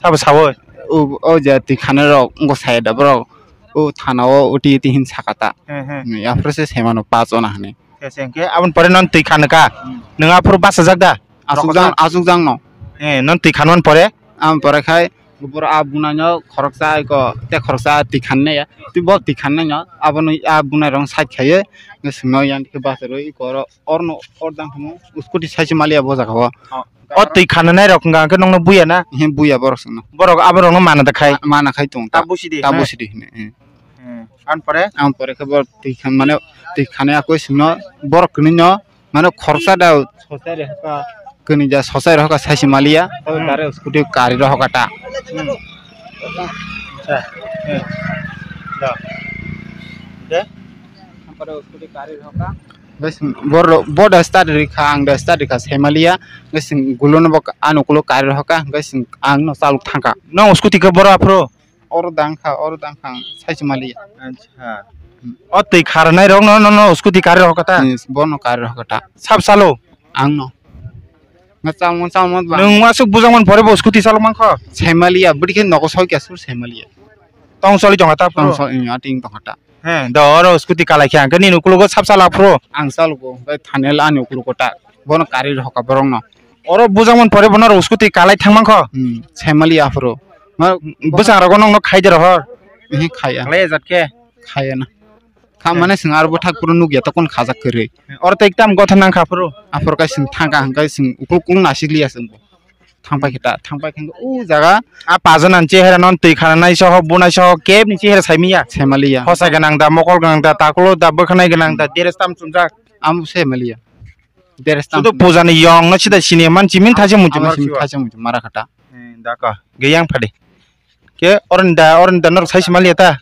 Sabo sawi? O, o je twi khanai rok wngkha sai da borok. O thana o uti uti hin sakha ta. He, he. Hmm, aphuru se sai mano pas jona hinwi. He, se hwnkhe aboni pore non twi khanai kha. Hmm. Nwng aphuru bachajak da? Asuk jang, asuk jang no. Eh, non twi khanmani pore? Aboni pore khai borok a bunai no khoroksa iko te khoroksa twi khanai ya. Twi bo twi khanai no. Abono a bunai rok side khaiwi swngno yang khe bacharo iko oro orno or dang hamo scooty sai se maliya bo jaga o. Oh. O twi khananai rok hwnkha hwnkhe nokno buya na? He buya borok swngno. Borok aborokno mana da khai? Mana khai tong ta. Ta busi di, Ta he? Busi di hine. Hmm. Aboni pore? Aboni pore khe borok twi khan mane twi khanai akoi swngno borok kwnwi no Mane khoroksa da sochai rehka, kwnwi da sochai rehka saisi maliya, Hmm. Direct scooty kari rehka ta. Hmm. Acha. Hmm. Da. De? Ampore scooty kari rehka. Guys, boro, bo da start rikha, ang da start rikha, sai maliya. Guys, gulo no bo ano kulo kari rehka, guys, ang no chalok thangka. No scooty khe boro aphuru? Oro dang kha, oro dang kha, ang saisi maliya. Acha. O twi kharnai rok no, no, no, scooty kari rok kata? Yes, bono kari rok kata. Sab salo? Ang no. Nga chamon, chamon ba. Nwng wasuk bujang man pore bo scooty salok man kho? Sai maliya, bwdikhe nogo soi kya sur sai maliya. Tong soli tong kata pro? Tong soli, ating tong kata. He, do oro scooty kalai khe ang khe nini ukulogo sab sala pro? Ang salogo, bai thani ani ukulogo ta. Bono kari rok ka borok no. Oro bujang man pore bono rok scooty kalai thang man kho? Hmm, sai maliya aphuru. Ma, bwsang rogo nokno khai de rohor? Ehe, khaya. Khlai jat khe? Khaya na. Kha mane swng aro bwthak phuru nukya tokon khajak kwrwi. Oro tei tam gotha nang kha phuru? Aphuru kai swng thang kha hwnkhe swng ukul kung nasik liya swng bo. Thang pai khe ta, thang pai khe o jaga. A pajan ang chehera non twi khana nai soho, bunai soho, keb ni chehera sai miya? Sai maliya. Hosa gwnang da, mokol gwnang da, takulo da, bwkhanai gwnang da, dress tam chumjak? Amo sai maliya. Dress tam Sudo chumjak. Puja ni yong no sida sini man chimin thaise muchung Amo mara simi siwa. Thaise muchung mara khata. Hmm, dako. Ge yang phadi. Ke oron da, oron da norok saisi maliya ta?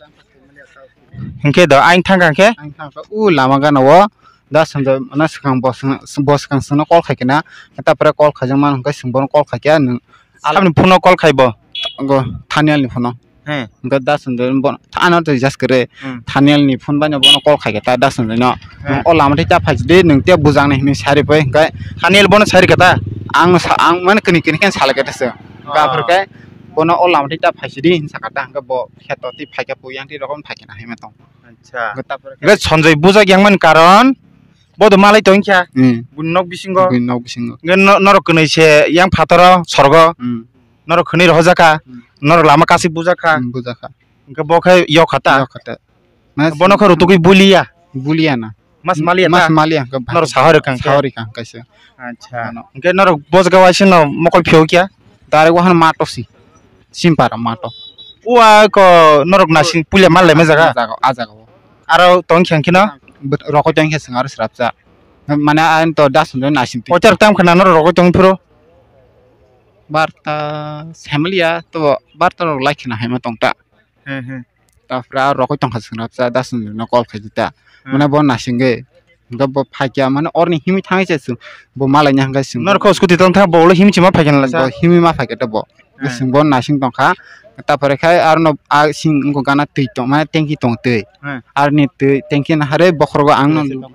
Hwnkhe do, aing thangkha khe? Aing thangkha, u lama gana o, da swngjak, na swkang bo swkang, bo swkang swngno call khai khe na, tapore call khaijak mano hwnkhe swng bono call khai khe, nwng Saboni phone o call khai bo? Go, Thanial ni phone o. He. Hwnkhe da swngjak bo, ano twi jas kwrwi, Hmm. Thanial ni phone bai no bono call khai khe ta da swngjak no. He. O lama thai ta phaisidi, nwng tei bujang nai hinwi sari pai, hwnkhe Thanial bono sari khe ta? Ang sa, ang mane kini kini khe salai khe ta se. Ah. Hwnkhe aphuru khe bono o lama thai ta phaisidi hin sakha ta, hwnkhe bo kheto twi phaikhe pui yang twi rokom phaikhe na hinwi tong. Acha. Hwnkhe tapore khe Hwnkhe Sanjoy bujak yang mani karon bo do malai tong kha. Hmm. Buni nok bisingo. Buni nok bisingo. Hwnkhe no-, norok kwnwi se yang phataro sorgo. Hmm. Norok khwnwi rohorjak kha. Hmm. Norok lama kasik bujak kha. Hmm, bujak kha. Hwnkhe bo khe yok kha ta? Yok kha ta. Mas Bono khe rutugwi buliya? Buliya na. Mas maliya ta? Mas maliya hwnkhe ba-, Norok saha rwkha hwnkhe? Saha rwkha hwnkhe se. Acha. Ano. Hwnkhe norok bojga waisa no mokol phiyok ya? Direct wahano mato si. Simpara mato. Ua ko norok nasing puila mal laima jaga? A jaga, a jaga o. Aro tong khe hwnkhe no? Rokoi tong khe swng aro swrapsa. Mane ang to das hwnwi nasing twi. Kochar tam khna norok rokoi tong phuru? Barta, family ya to barta rok lai khna haima tong ta. Hmm, hmm. Tapra rokoi tongkha swngrapsa, das no call khai di ta. Hmm. Mane bo nasingwi. Hwnkhe bo phaikya mane orni himwi thangwi se chwng. Bo malai nya hwnkhe chwng. Norok scooty tong thang bo ulo himwi chima phaikya nalai sa? Bo himwi ma phaikya ta bo. Hmm. Chwng bo nasing tongkha. Tapore khai arno a sing wngkha gana twi tong mane tanki tong twi. Hmm. Arni twi tanki na hare bokhorogo ang no.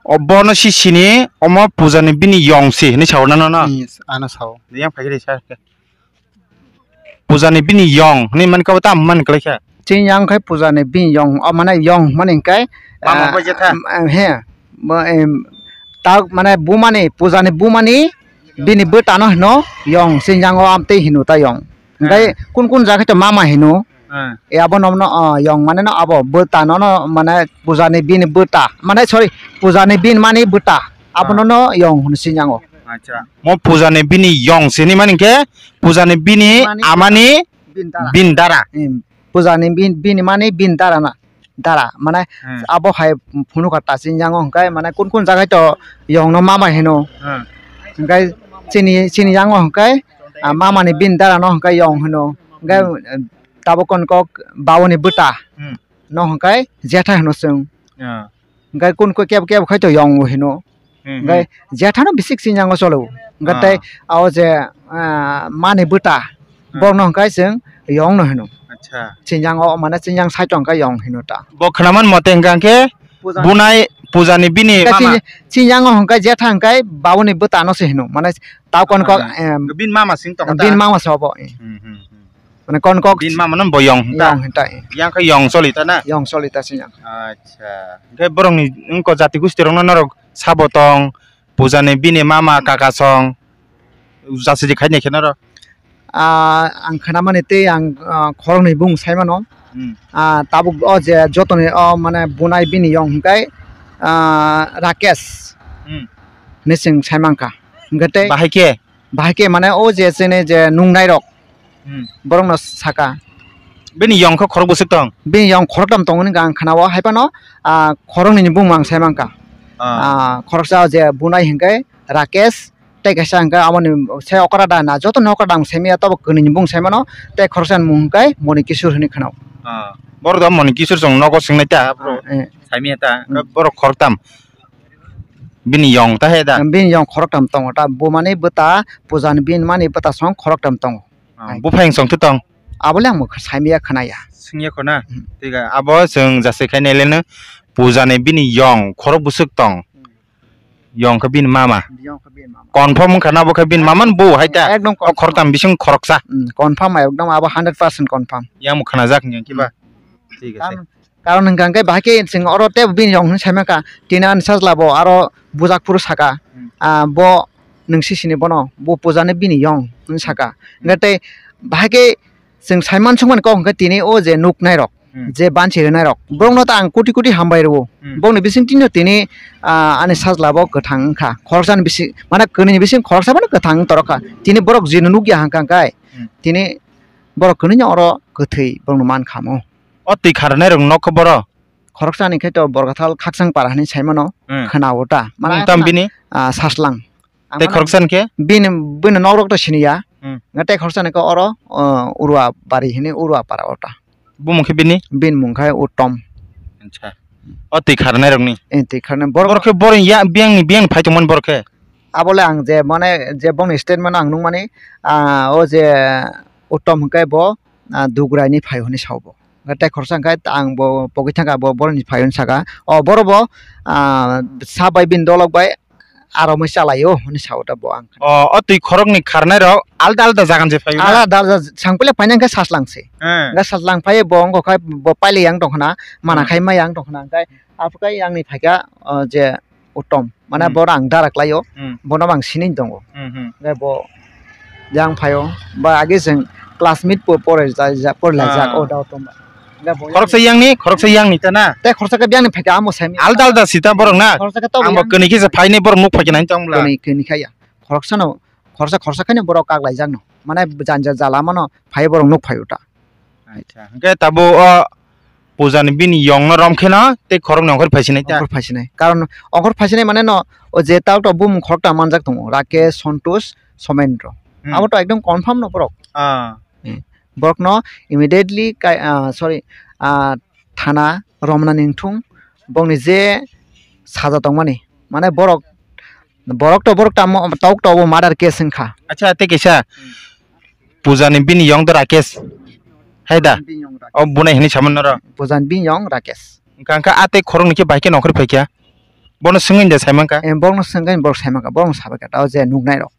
O bono si sini omo puja ni bini yong si hinwi sao na, no, no? Yes, ano sao. Yang phai khe sa. Puja ni bini yong hinwi mankha, bo tamo man kwlai kha. Chini yang khai puja ni bini yong, o mane yong mani hwnkhe, Mama ah, bai jetha. Am, am, he, bo, em, ta mane bumani, puja ni bumani bini bwtano hino yong, chini yang o amtwi hino ta yong. Hwnkhe Hmm. kun kun jaga to mama hino. Hmm. E abo nomno, ah, yong mane no abo bwtano no mane puja ni bini bwta, mane sorry, puja ni bini mani bwta. Abono Ah. no yong hino chini yang o. Acha. Mo puja ni bini yong sini mani hwnkhe puja ni bini Mani amani Bin dara. Bin dara. Hmm. Puja ni bin, bini mani bin dara na. Dara, mane Hmm. abo hai phunukha ta chini yang o hwnkhe, mane kun kun jaga to yong no mama hino. Hmm. Hwnkhe chini, chini yang o hwnkhe, ah, mama ni bin dara no hwnkhe yong hino. Hwnkhe, Hmm. eh, tabuk kon kok babu ni bwta Hmm. no hwnkhe jetha hino chwng. Ah. Hwnkhe kun kok kebo kebo khai to yong o hino. Hmm, Hwnkhe hmm. jethano bisik chini yang o cholo. Hwnkhe Ah. tei o je, ah, mani bwta, Hmm. borokno hwnkhe chwng yong no hino. Acha. Chini yang o mane chini yang side o hwnkhe yong hino ta. Bo khwnaman mote hwnkha hwnkhe Puja. bunai puja ni bini Hwnkhe mama. chini, chini yang o hwnkhe jetha hwnkhe babuni bwta no se hino. Mane tao kon kok, Ah, em, bini mama sing tong ta. Bini mama se obo, eh. Hmm, hmm, hmm. Mane kon kok Bini mama no bo yong hwnta. Yong hwnta, eh. Yang khe yong choli ta na? Yong choli ta chini yang. Acha. Hwnkhe borokni wngko jati gosti rokno norok sabo tong, puja ni bini mama kaka song, jasiji khaini khe norok? Ah, ang khwnamani tei ang, ah, khoroknwi bung sai mano. Hmm. Ah, tabuk o je jotoni o mane bunai bini yong hwnkhe, ah, Rakesh Hmm. hinwi chwng sai mankha. Hwnkhe tei Bahai khe? Bahai khe mane o je chini je nungnai rok Hmm. borokno saka. Bini yong khe khorok bwswk tong? Bini yong khoroktham tongo hwnwi ang khwnao, hai phano, ah, khoroknwini bumung ang sai mankha. Ah. Ah, khoroksa o je bunai hwnkhe Rakesh, tei kaisa hwnkhe aboni se okra da na, joto ni okra da ang sai manya, tobo kwnwini bumung sai mano, tei khoroksa ni mung hwnkhe Moni Kishore hwnwi khwnao. Ah, borok da Moni Kishore chwng nogo swngnai ta, bro. Ah, eh. Sai manya ta, Hmm. borok khoroktham. Bini yong ta he da? Bini yong khoroktham tongo ta, bumani bwta, puja ni bini mani bwta song khoroktham tongo. Ah, Hai. Buphang song thu tong? Abole ang bo sai manya khwnaya. Swngya khona? Hmm. Thik a, abo chwng jasai khai nai le no puja ni bini yong khorok bwswk tong. Hmm. Yong khe bini mama. Yong khe bini mama. Confirm wngkha na bo khe bini mama ni bo hai ta? Ekdom O confirm. Khoroktham bising khoroksa. Hmm, confirm ekdom abo hundred percent confirm. Yang bo khwnajak hwnkhe ba? Hmm. Thik ase. Karon Karon hwnkha hwnkhe bahai khe chwng oro tei bini yong hwnwi sai mankha, tini ani sajla bo aro bujak phuru saka, Hmm. ah, bo nwng sisini bono, bo puja ni bini yong hwnwi saka. Hmm. Hwnkhe tei bahai khe chwng sai mansukmani kok hwnkhe tini o je nuknai rok, Hmm. je banchi rwnai rok, borokno ta ang koti koti hambai rwo. Hmm. Bokni bising tini, tini, ah, ani sajla bo kwthang wngkha, khoroksa ni bising, mane kwnwi ni bising khoroksa bono kwthang wng torokha. Tini borok jino nukya hwnkha hwnkhe, Hmm. tini borok kwnwi no oro kwthwi borokno mankha mo. O twi kharnai rok nokho boro? Khoroksa ni khe to Borgathal Khakchang para hinwi sai mano, Hmm. khwna o ta. Mane Bumung tam khwna, bini? Ah, Saslang. Ang Tei mano khoroksa ni khe? Bini, bini nok rok to siniya. Hmm. Nga tei khoroksa ni khe oro, ah, Urwa bari hinwi Urwa para o ta. Bumung khe bini? Bini mung khe Uttom. Acha. O twi kharnai rok ni? Eh, twi kharnai. Borok Borok khe borok ya, biyang ni, biyang ni phai tongmani borok khe? Abole ang je mane je bongni statement ang nukmani, ah, o je Uttom hwnkhe bo, ah, Dugrai ni phai hwnwi sao bo. Hwnkhe tei khoroksa hwnkhe ang bo pogwi thangkha, bo boroni phai hwnwi saka. O boro bo, ah, sa bai bini dolok bai aro mui chalaio hwnwi sao da bo ang. O, o twi khoroknwi kharnai rok alda alda jagan se phaio na? Alda alda jang pile phaina hwnkhe Saslang se. Eh. Hwnkhe Saslang phai bo wngkha bo pailai yang tongkhna, mana Hmm. khai ma yang tongkhna hwnkhe aphuru khe yang ni phaikha, o je Uttom. Mane Hmm. bo rang dara klaio, Hmm. bono bo ang sinini tongo. Hmm, hmm. Hwnkhe bo yang phaio, ba age chwng classmate po pore ja, ja, pore laijak, Ah. o da Uttom ba. Hwnkhe bo Khoroksa yang ni, khoroksa yang ni ta na? Tei khoroksa khe yang ni phaikha amo semi. Alda alda sita borok na? Khoroksa khe to Ang bo yang kwnwi khe se phainai borok nuk phaikha nai tong bla. Kwnwi, kwnwi khe ya. Khoroksa no, khoroksa, khoroksa khe ni borok kak laijak no. Mane janja jala mano phai borok nuk phaio ta. Acha. Hwnkhe tabuk o puja ni bini yong no rom khe no tei khorok ni ongkhor phai sinai ta. Ongkhor phai sinai. Karon ongkhor phai sinai mane no o je tal to bumung khorok ta manjak tongo. Rakesh, Santosh, Somendro. Hmm. Abo to ekdom confirm no borok. Ah. Hmm. Borok no immediately kai, ah, sorry, ah, thana romna ningthung bongni je saja tongmani. Mane borok, borok to borok tamo, tok to bo murder case wngkha. Acha, tei kisa Hmm. puja ni bini yong do Rakesh. Hai da? Bini yong Rakesh. O bunai hinwi saman noro. Puja ni bini yong Rakesh. Wngkha, wngkha, a tei khorok ni khe bai khe nongkhor phaikha. Bono swngwi da saimankha. Em, borokno swngwi borok saimankha, borokno sabaikha, tao je nuknai rok.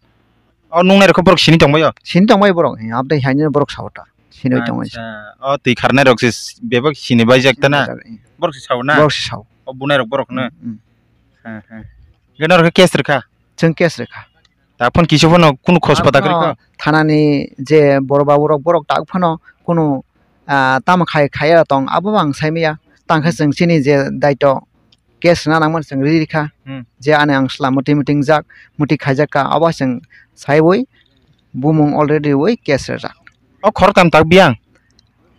O nungnai rok borok sini tongbaio? Sini tongbai borok, eh, abdai haino borok sao ta. Sini tongbai. Acha, o twi kharnai rok se bebak sini baijak ta na? Baijak, eh. Borok se sao na? Borok se sao. O bunai rok borok no? Hmm, hmm. Ha, ha. Gana rok case rikha? Chwng case rikha. Ta phone kisu phano kunu khos pata kwrwi kha? Thanani je boro babu rok borok tak phano kunu, ah, tamo khai khaiya tong abo ang saimaya. Tangkhe chwng chini je daito case rwna nangmani chwng ri rikha. Hmm. Je ani ang sla mwtwi mwtwi wngjak, mwtwi khaijak kha, abo chwng saiwi bumung already wi case rwjak. O khoroktam tak biyang?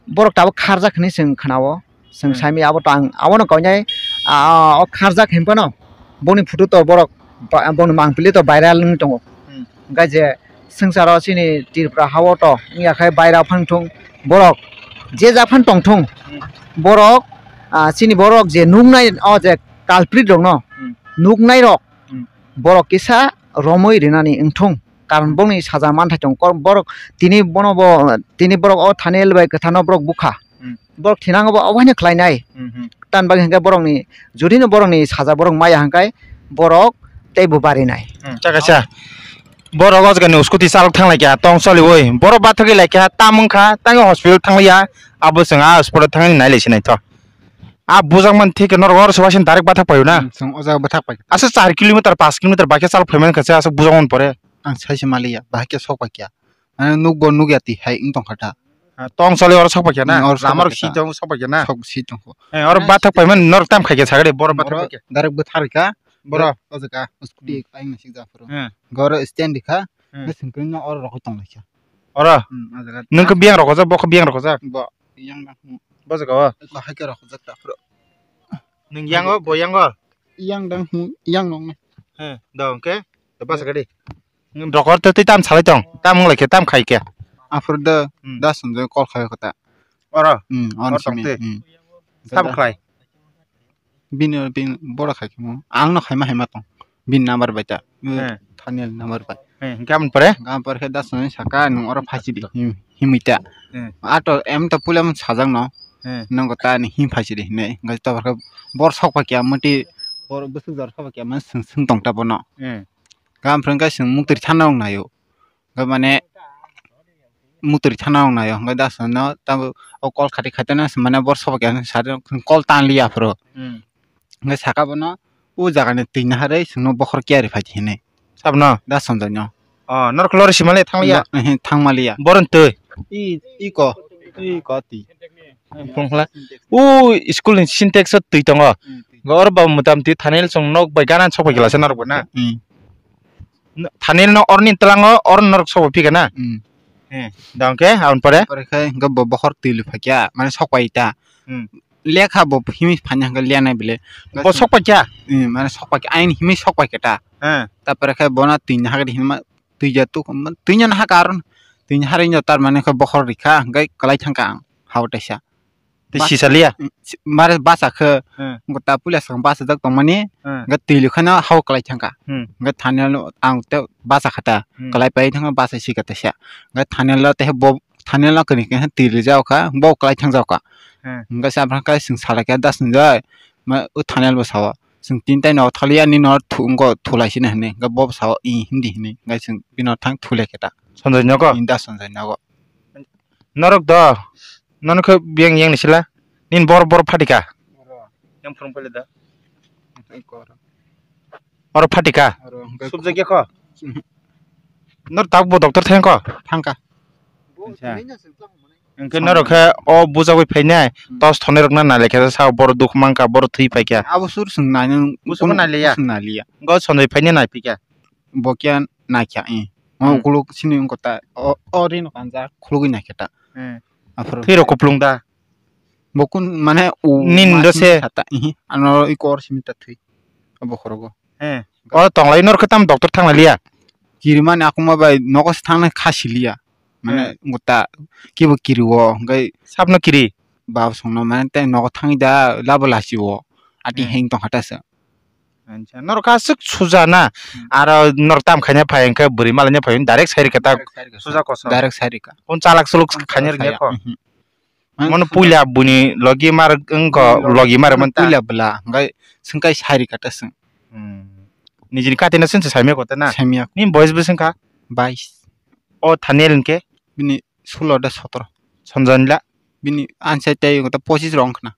Borok tabuk kharjak hinwi chwng khwnao. Chwng Hmm. saimaya abo tang, abono kainai, ah, o kharjak hinphano boni photo to borok ba-, boni mangpili to viral wngwi tongo. Hmm. Hwnkhe je swngcharo chini Tripura hao to wngya khe baira phang thung borok je jak phan tong thung Hmm. borok, ah, chini borok je nuknai o je culprit rokno Hmm. nuknai rok Hmm. borok kisa romwi rinani wngthung, karon bokni saja manthai tong kor borok tini bono bo tini borok o Thaniel bai kwthano borok bukha Hmm. borok thinango bo obohaino khlainai Hmm, hmm. Tan bagwi hwnkhe borokni judino borokni saja borok maya hwnkhe borok teibo barinai. Hmm, chakasa. Borok o jaga ni scooty chalok thang lai kha, tong choli oi. Borok bathagwi lai kha, tam wng kha, tang hospital thang ya. Abo chwng a hospital thang nai lai sinai tho. A bujak man thik norok oro se waising direct bathak paio na. Hmm, chwng o jaga bathak pai. Asa char kilometer, paanch kilometer bai khe chalok phai man kha, asa bujak man pore. Ang sai se maliya, bahai khe sok pai kha. Mane nukbo nukya twi hai wng tong kha ta. Ah, tong choli oro sok pai kha na? Hmm, oro sok Lama pai rok kha si ta. Tong, sok pai kha na? Sok si tong kho. Eh, oro bathak pai man norok tam khai khe sagri, borok bathak pai kha. Direct bwthar kha. Boro? O jaga, scooty Hmm. kaing na sik ja phuru. Hmm. Goro stand kha. Hmm. Nang sengkring no oro rokho tong lai kha. Oro? Hmm, o jaga. Nung khe biyang rokho jak, bo khe biyang rokho jak? Bo, yang dang. Hmm. Bo jaga o? Ko hai khe rokho jak ta phuru. Nung yang o, bo yang o? Yang dang, hmm, yang nong na. He, do hwnkhe? Do basa gadi. Rokor tei tei tam salai tong, tam wng lai khe, tam khai khe. Aphuru da, Hmm. da Sanjoy call khai kho ta. Oro? Hmm, on Oro simi, tong tei. Hmm. Sabo khlai? Bini, bini boro khai khe mo. Ang no khaima haima tong. Bini number bai ta. He. Thaniel number bai. He, hwnkhe aboni pore? Hwnkhe aboni pore khe da Sanjoy saka, nwng oro phai si di. Hmm. Himwi ta. Hmm. Ato em to puila mun sajak no. Hmm. Nang ta ni him phai si di hinwi. Hwnkhe to bor sok pai khe amati bor bwswk jor sok pai khe amani swng swng tong ta bono. Hmm. Gam phrwng khe chwng muktwi thana wng naio. Hwnkhe mane muktwi thana wng naio. Hwnkhe da chwngno tamo o call khati khaitano mane bor sobo khe sari call tan liya phuru. Hmm. Hwnkhe saka bono o jagani twi naharwi chwngno bokhor kiyari phai di hinwi. Sabno? Da Sanjoyno. Oh, norok lori simale thang liya? Ba-, ehe, thang maliya. Boron twi? I, i ko, i ko twi. Phungla. O school ni Sintex o twi tongo. Hmm, twi. Oro ba motamti Thaniel chwng nok bai gana sok pai khe lasa norok bo na. Hmm. N-, Thaniel no oroni twlango oro norok sok pai phika na. Hmm. Eh, dong khe aboni pore? Pore khe hwnkhe bo bokhor twi lwi phai kha, mane sok pai ta. Hmm. Lekha bo himwi phai na hwnkhe liya nai bile. Bo sok pai kha? Hmm, mane sok pai kha, aini himwi sok pai kha ta. Eh. Ta pore khe bono twi nahagri hinma twi ja tu, twi no nahaka aron. Twi naharwi no tar mane khe bokhor rikha, hwnkhe kwlai thangkha ang, hao taisa. Tei Bas-, sisa liya? Mm, si-, mare basa khe, Hmm. Ngo ta puila swkang basa jak tongmani, Hmm. Hwnkhe twi lwkhano hao kwlai thangkha. Hmm. Hwnkhe Thaniel no ang tei basa kha ta, Hmm. Kwlai pai thangkha basa sika taisa. Hwnkhe Thaniel no tei bo, Thaniel no kwrwi khe twi rwjak kha, bo kwlai thang jak kha. Hmm. Hwnkhe se aphano khe chwng salai khe da Sanjoy, ma o Thaniel bo sao, chwng tini tai no thaliya nini no thu-, wngkha thulai sini hinwi. Hwnkhe bo sao, "I," hindi hinwi. Hwnkhe chwng bini no thang thulai khe ta. Sanjoy nogo? Da Sanjoy nogo. Norok do, nono khe biyang yang ni sila, nini bor, bor phatika. Yang phwrwng pailai da. Oro phatika. Subject ya kho? Nor tak bo doctor thang kho? Thangka. Acha. Engkhe norok khe o bujagwi phainai, Hmm. Tos thonai rok na nai lekha sa bor dukh mankha, bor thwi phaikha. Abo sur sung nai nang. Musugo nai liya? Sung nai liya. Go Sanjoy phainai nai phikha. Bo kya nai kha, eh. Hmm. Ukuluk sini wngkha ta, o, o ri no kanja khulugwi nai khe ta. Hmm. Aphuru. Thwi rok kuplung da? Bo kun mane u Nin ma do simi se. Sata, ihi, ano i kor simi ta thwi. Abo khorogo. He. O tonglai nor khe tam doctor thang liya? Kirimani akuma bai nogo se thang nai kha siliya. Mane Hmm. Wngkha ta kibo kiri o, hwnkhe Sabno kiri? Baba songno mane tei nogo thangwi da labo lachi o. Ati Hmm. heng tong kha ta se. Acha, norok aswk suja na? Hmm. Aro norok tam khaina phai hwnkhe bwrwi malaina phai direct sai rikha ta. Direct sai rikha. Suja koso. Direct sai rikha. Kon chalak suluk Kon khaina chalak rwngya saya. Kho? Mhm. Mano suja. Puila buni logi mar wngkho, logi mar manta. Puila bwla, hwnkhe swngkai sai rikha ta swng. Hmm. Nijini kati na swngse saimya kho ta na? Saimya. Ni boys bo swngkha? bais. O Thaniel hinkhe? Bini sulo da sotoro. Sonjoni la? Bini ansa tei ta pochis rok wngkhna.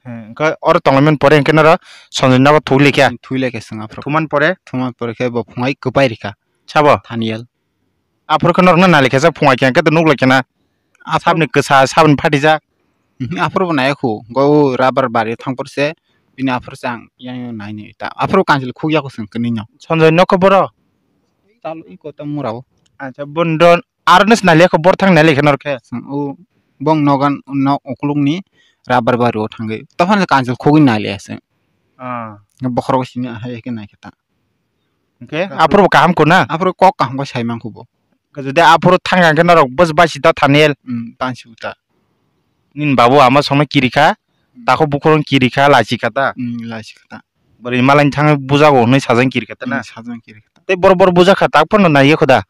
Hwnkhe oro tonglaimani pore hinkhe noro Sonjoni nogo thuglikha? Thuglikha chwng aphuru. Thumani pore? Thumani pore khe bo phungai kwbai rikha. Sabo? Thaniel. Aphuru khe norokno nailikha jak phungai khe hinkhe to nuklikhana. Aphuru sabni kwsa, sabni phatijak. Mhm, aphuru bo naiya khu. Go rubber bari thangphuru se bini aphuru se ang yang yang naini. Ta aphuru kanchil khukya khu chwng kwnwi no. Sonjoni nokho boro? Talo iko ta mura o. Acha, bondon. Aro nw sinai lekha, bor thang nai lekha nor khe. Chwng o bong nogan nok ukulukni rubber bari o thangwi. Tophan kanchil khugwi nai le se. Ah. Bokhorok sini hai khe nai khe ta. Hwnkhe aphuru bo kaham kho na? Aphuru kok kaham khe sai man kho bo. Jodi aphuru thang khe norok bus bai si ta Thaniel. Hmm, tan si uta. Nini babu ama songno kiri kha, hmm, takhuk bukhurung kiri kha, lachi kha ta. Hmm, lachi kha ta. Bwrwi malai thang bujago hwnwi sajang kiri kha ta na? Hmm, sajang kiri kha ta. Tei bor bor bujakha tak phano naiya kho da?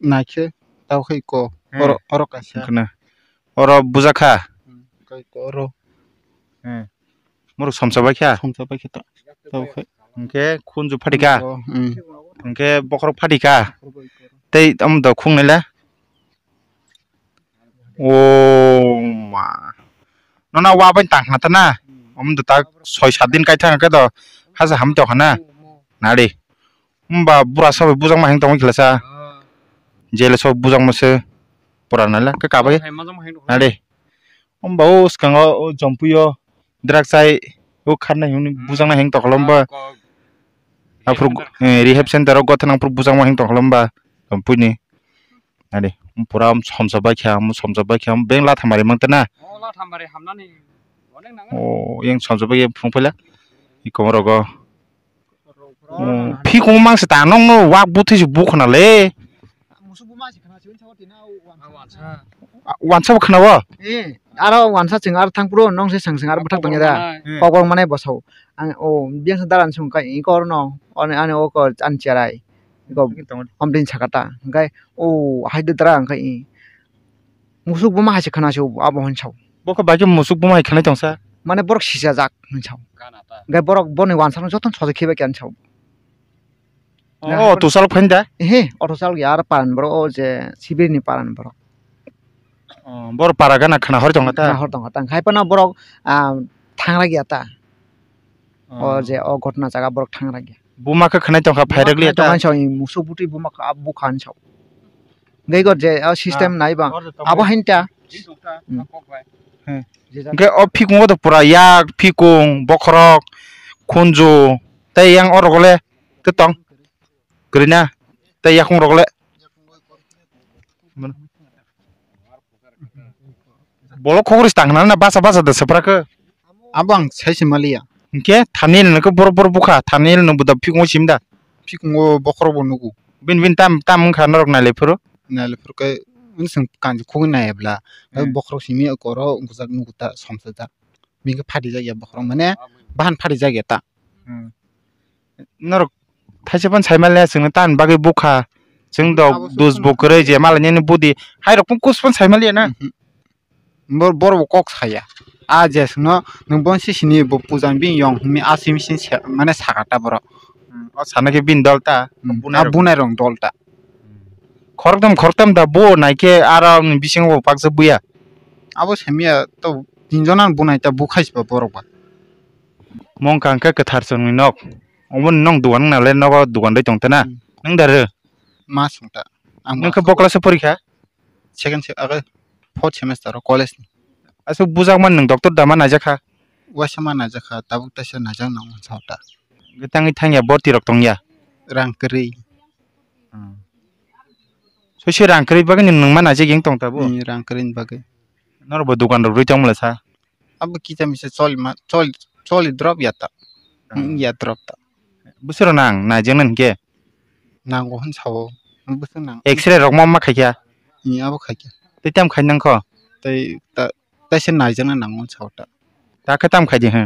Naikhe, tao khe ko. Hmm. Oro, oro kaisa. Wngkha na. Oro bujakha? Hmm, kai ko oro. Hmm. Muruk somsa bai kha? Somsa bai kha ta. Tao khe. Hwnkhe khunju phatikha? Oh, hmm. Hwnkhe bokhorok phatikha? Bokhorok bai kha. Tei omo da khung nai le? O ma. Nono wa bai tang khna ta na? Hmm. Omo da tak soi sat din kai thang khe do hasa ham to khna. Hmm. Nari. Himba bura sabai bujakma heng tongwi khlasa. Ah. Jele sabai bujakma se pura naila khe kabai. Hai majak ma heng tong. Nade. Himba o swkango o jompuio drak chai o kharnai hwnwi, hmm, bujakna heng tongkholomba. Ah, kok. Aphuru rehab center, eh, rehab center o gothanang phuru bujakma heng tongkholomba jompuini. Nade. Pura somsa bai kha, somsa bai kha, beng latha mari mang tana. Oh, latha mari hamnani. Onek nango. Oh, yang somsa bai phung phaila. Ikomorogo. Oh, phikung mangsa ta nongno wak buthai se bukhna le. Musuk buma se khna se, ah, wansa. Ah, wansa bo khna bo? Eh, aro wansa chwng aro thang phuru nong se swng swng aro bwthak tong ya da. Kokborok manai. Kokborok manai bwsao. Ang o biyang sa dalan sung kai iko oro no. Ani, ani o ko ani cherai. Iko amtwini sakata. Hwnkhe o hai de dara hwnkhe i. Musuk buma hai se khna se abo hwn sao. Bo khe bai khe musuk buma hai khwnai tong sa? Mane borok sisajak hwn sao. Hwnkhe borok boni wansa no jotono sojak khibai khe hwn sao. Oh, to salok phain da? Ehe, auto salok ya, aro paran borok o je sibir ni paran borok. Oh, borok para gana khna hor tong ta? Khna hor tong ta. Hai phano borok, ah, thangra gya ta. Oh. O je o ghotna jaga borok thangra gya. Buma khe khwnai tongkha, phairak liya ta? Tongkha sao, musuk butwi buma kha, bukha hwn sao. Gaigo je, o system nai ba. Abo hinta. Hmm. Hwnkhe o phikungo to pura yak, phikung, bokhorok, khunju, tei yang oro gole tei tong. Kwrwi na? Tei yakung rok le? Bolok khokri se tang khna na basa basa da swprak khe? Abo ang sai se maliya. Hinkhe Thaniel no khe borok borok bukha, Thaniel no buda phikungo sim da? Phikungo bokhorok bo nugo. Bin bin tam tam wngkha norok nailai phuru? Nailai phuru khe wng swng kanju khugwi nai bwla. Hmm. Bokhorok simi koro wngkujak nugo ta somsa da. Bini khe phatijak ya bokhorok mane bahan phatijak ya ta. Hmm. Norok thaisa phano sai maliya chwngno tamni bagwi bukha. Chwng dok dus bo kwrwi je malainani budi. Hairok phano kus phano sai maliya na? Mhm. Bor-, borok bo kok saya. A je chwngno nwng bo sisini bo puja bini yong hwnwi a simi sini se-, mane sakha ta borok. Hmm. O sana khe bini dol ta? Hmm. Bunai rok. A bunai rok dol ta. Khoroktham khoroktham da bo naikhe aro ni bisingo bo paksa buya. Abo samiya to tinjona bunai ta bukhai se ba borok ba. Mongkha hwnkhe kwthar chwngni nok. Omo nwng dugan wngna le nogo dugan dai tong tana. Hmm. Nwng da rw? Ma sung ta. Ang nwng khe ma bo class o porikha? Second se-, age fourth semester o college ni. Aswk bujakma nwng doctor da ma naijakha? Waisa ma naijakha, tabuk taisa naijak nang masa ta. Tangwi thangya borti rok tongya? Rang kwrwi. Hmm. Soise rang kwrwi bagwi nwng ma naijak yang tong tabo? Hmm, rang kwrwi ni bagwi. Norok bo dukan rok rwi tong mala sa? Abo kisa misa choli ma, choli, choli drop ya ta. Hmm. Hmm, ya drop ta. Bwswk rok nang naijaknani hinkhe? Nango hwn sao. Bwswk nang. X-ray rok ma ma khaikha? Hmm, abo khaikha. Tei tam khai nangkho? Tei ta, taisa naijakna nango sao ta. Ta khe tam khai di, hmm.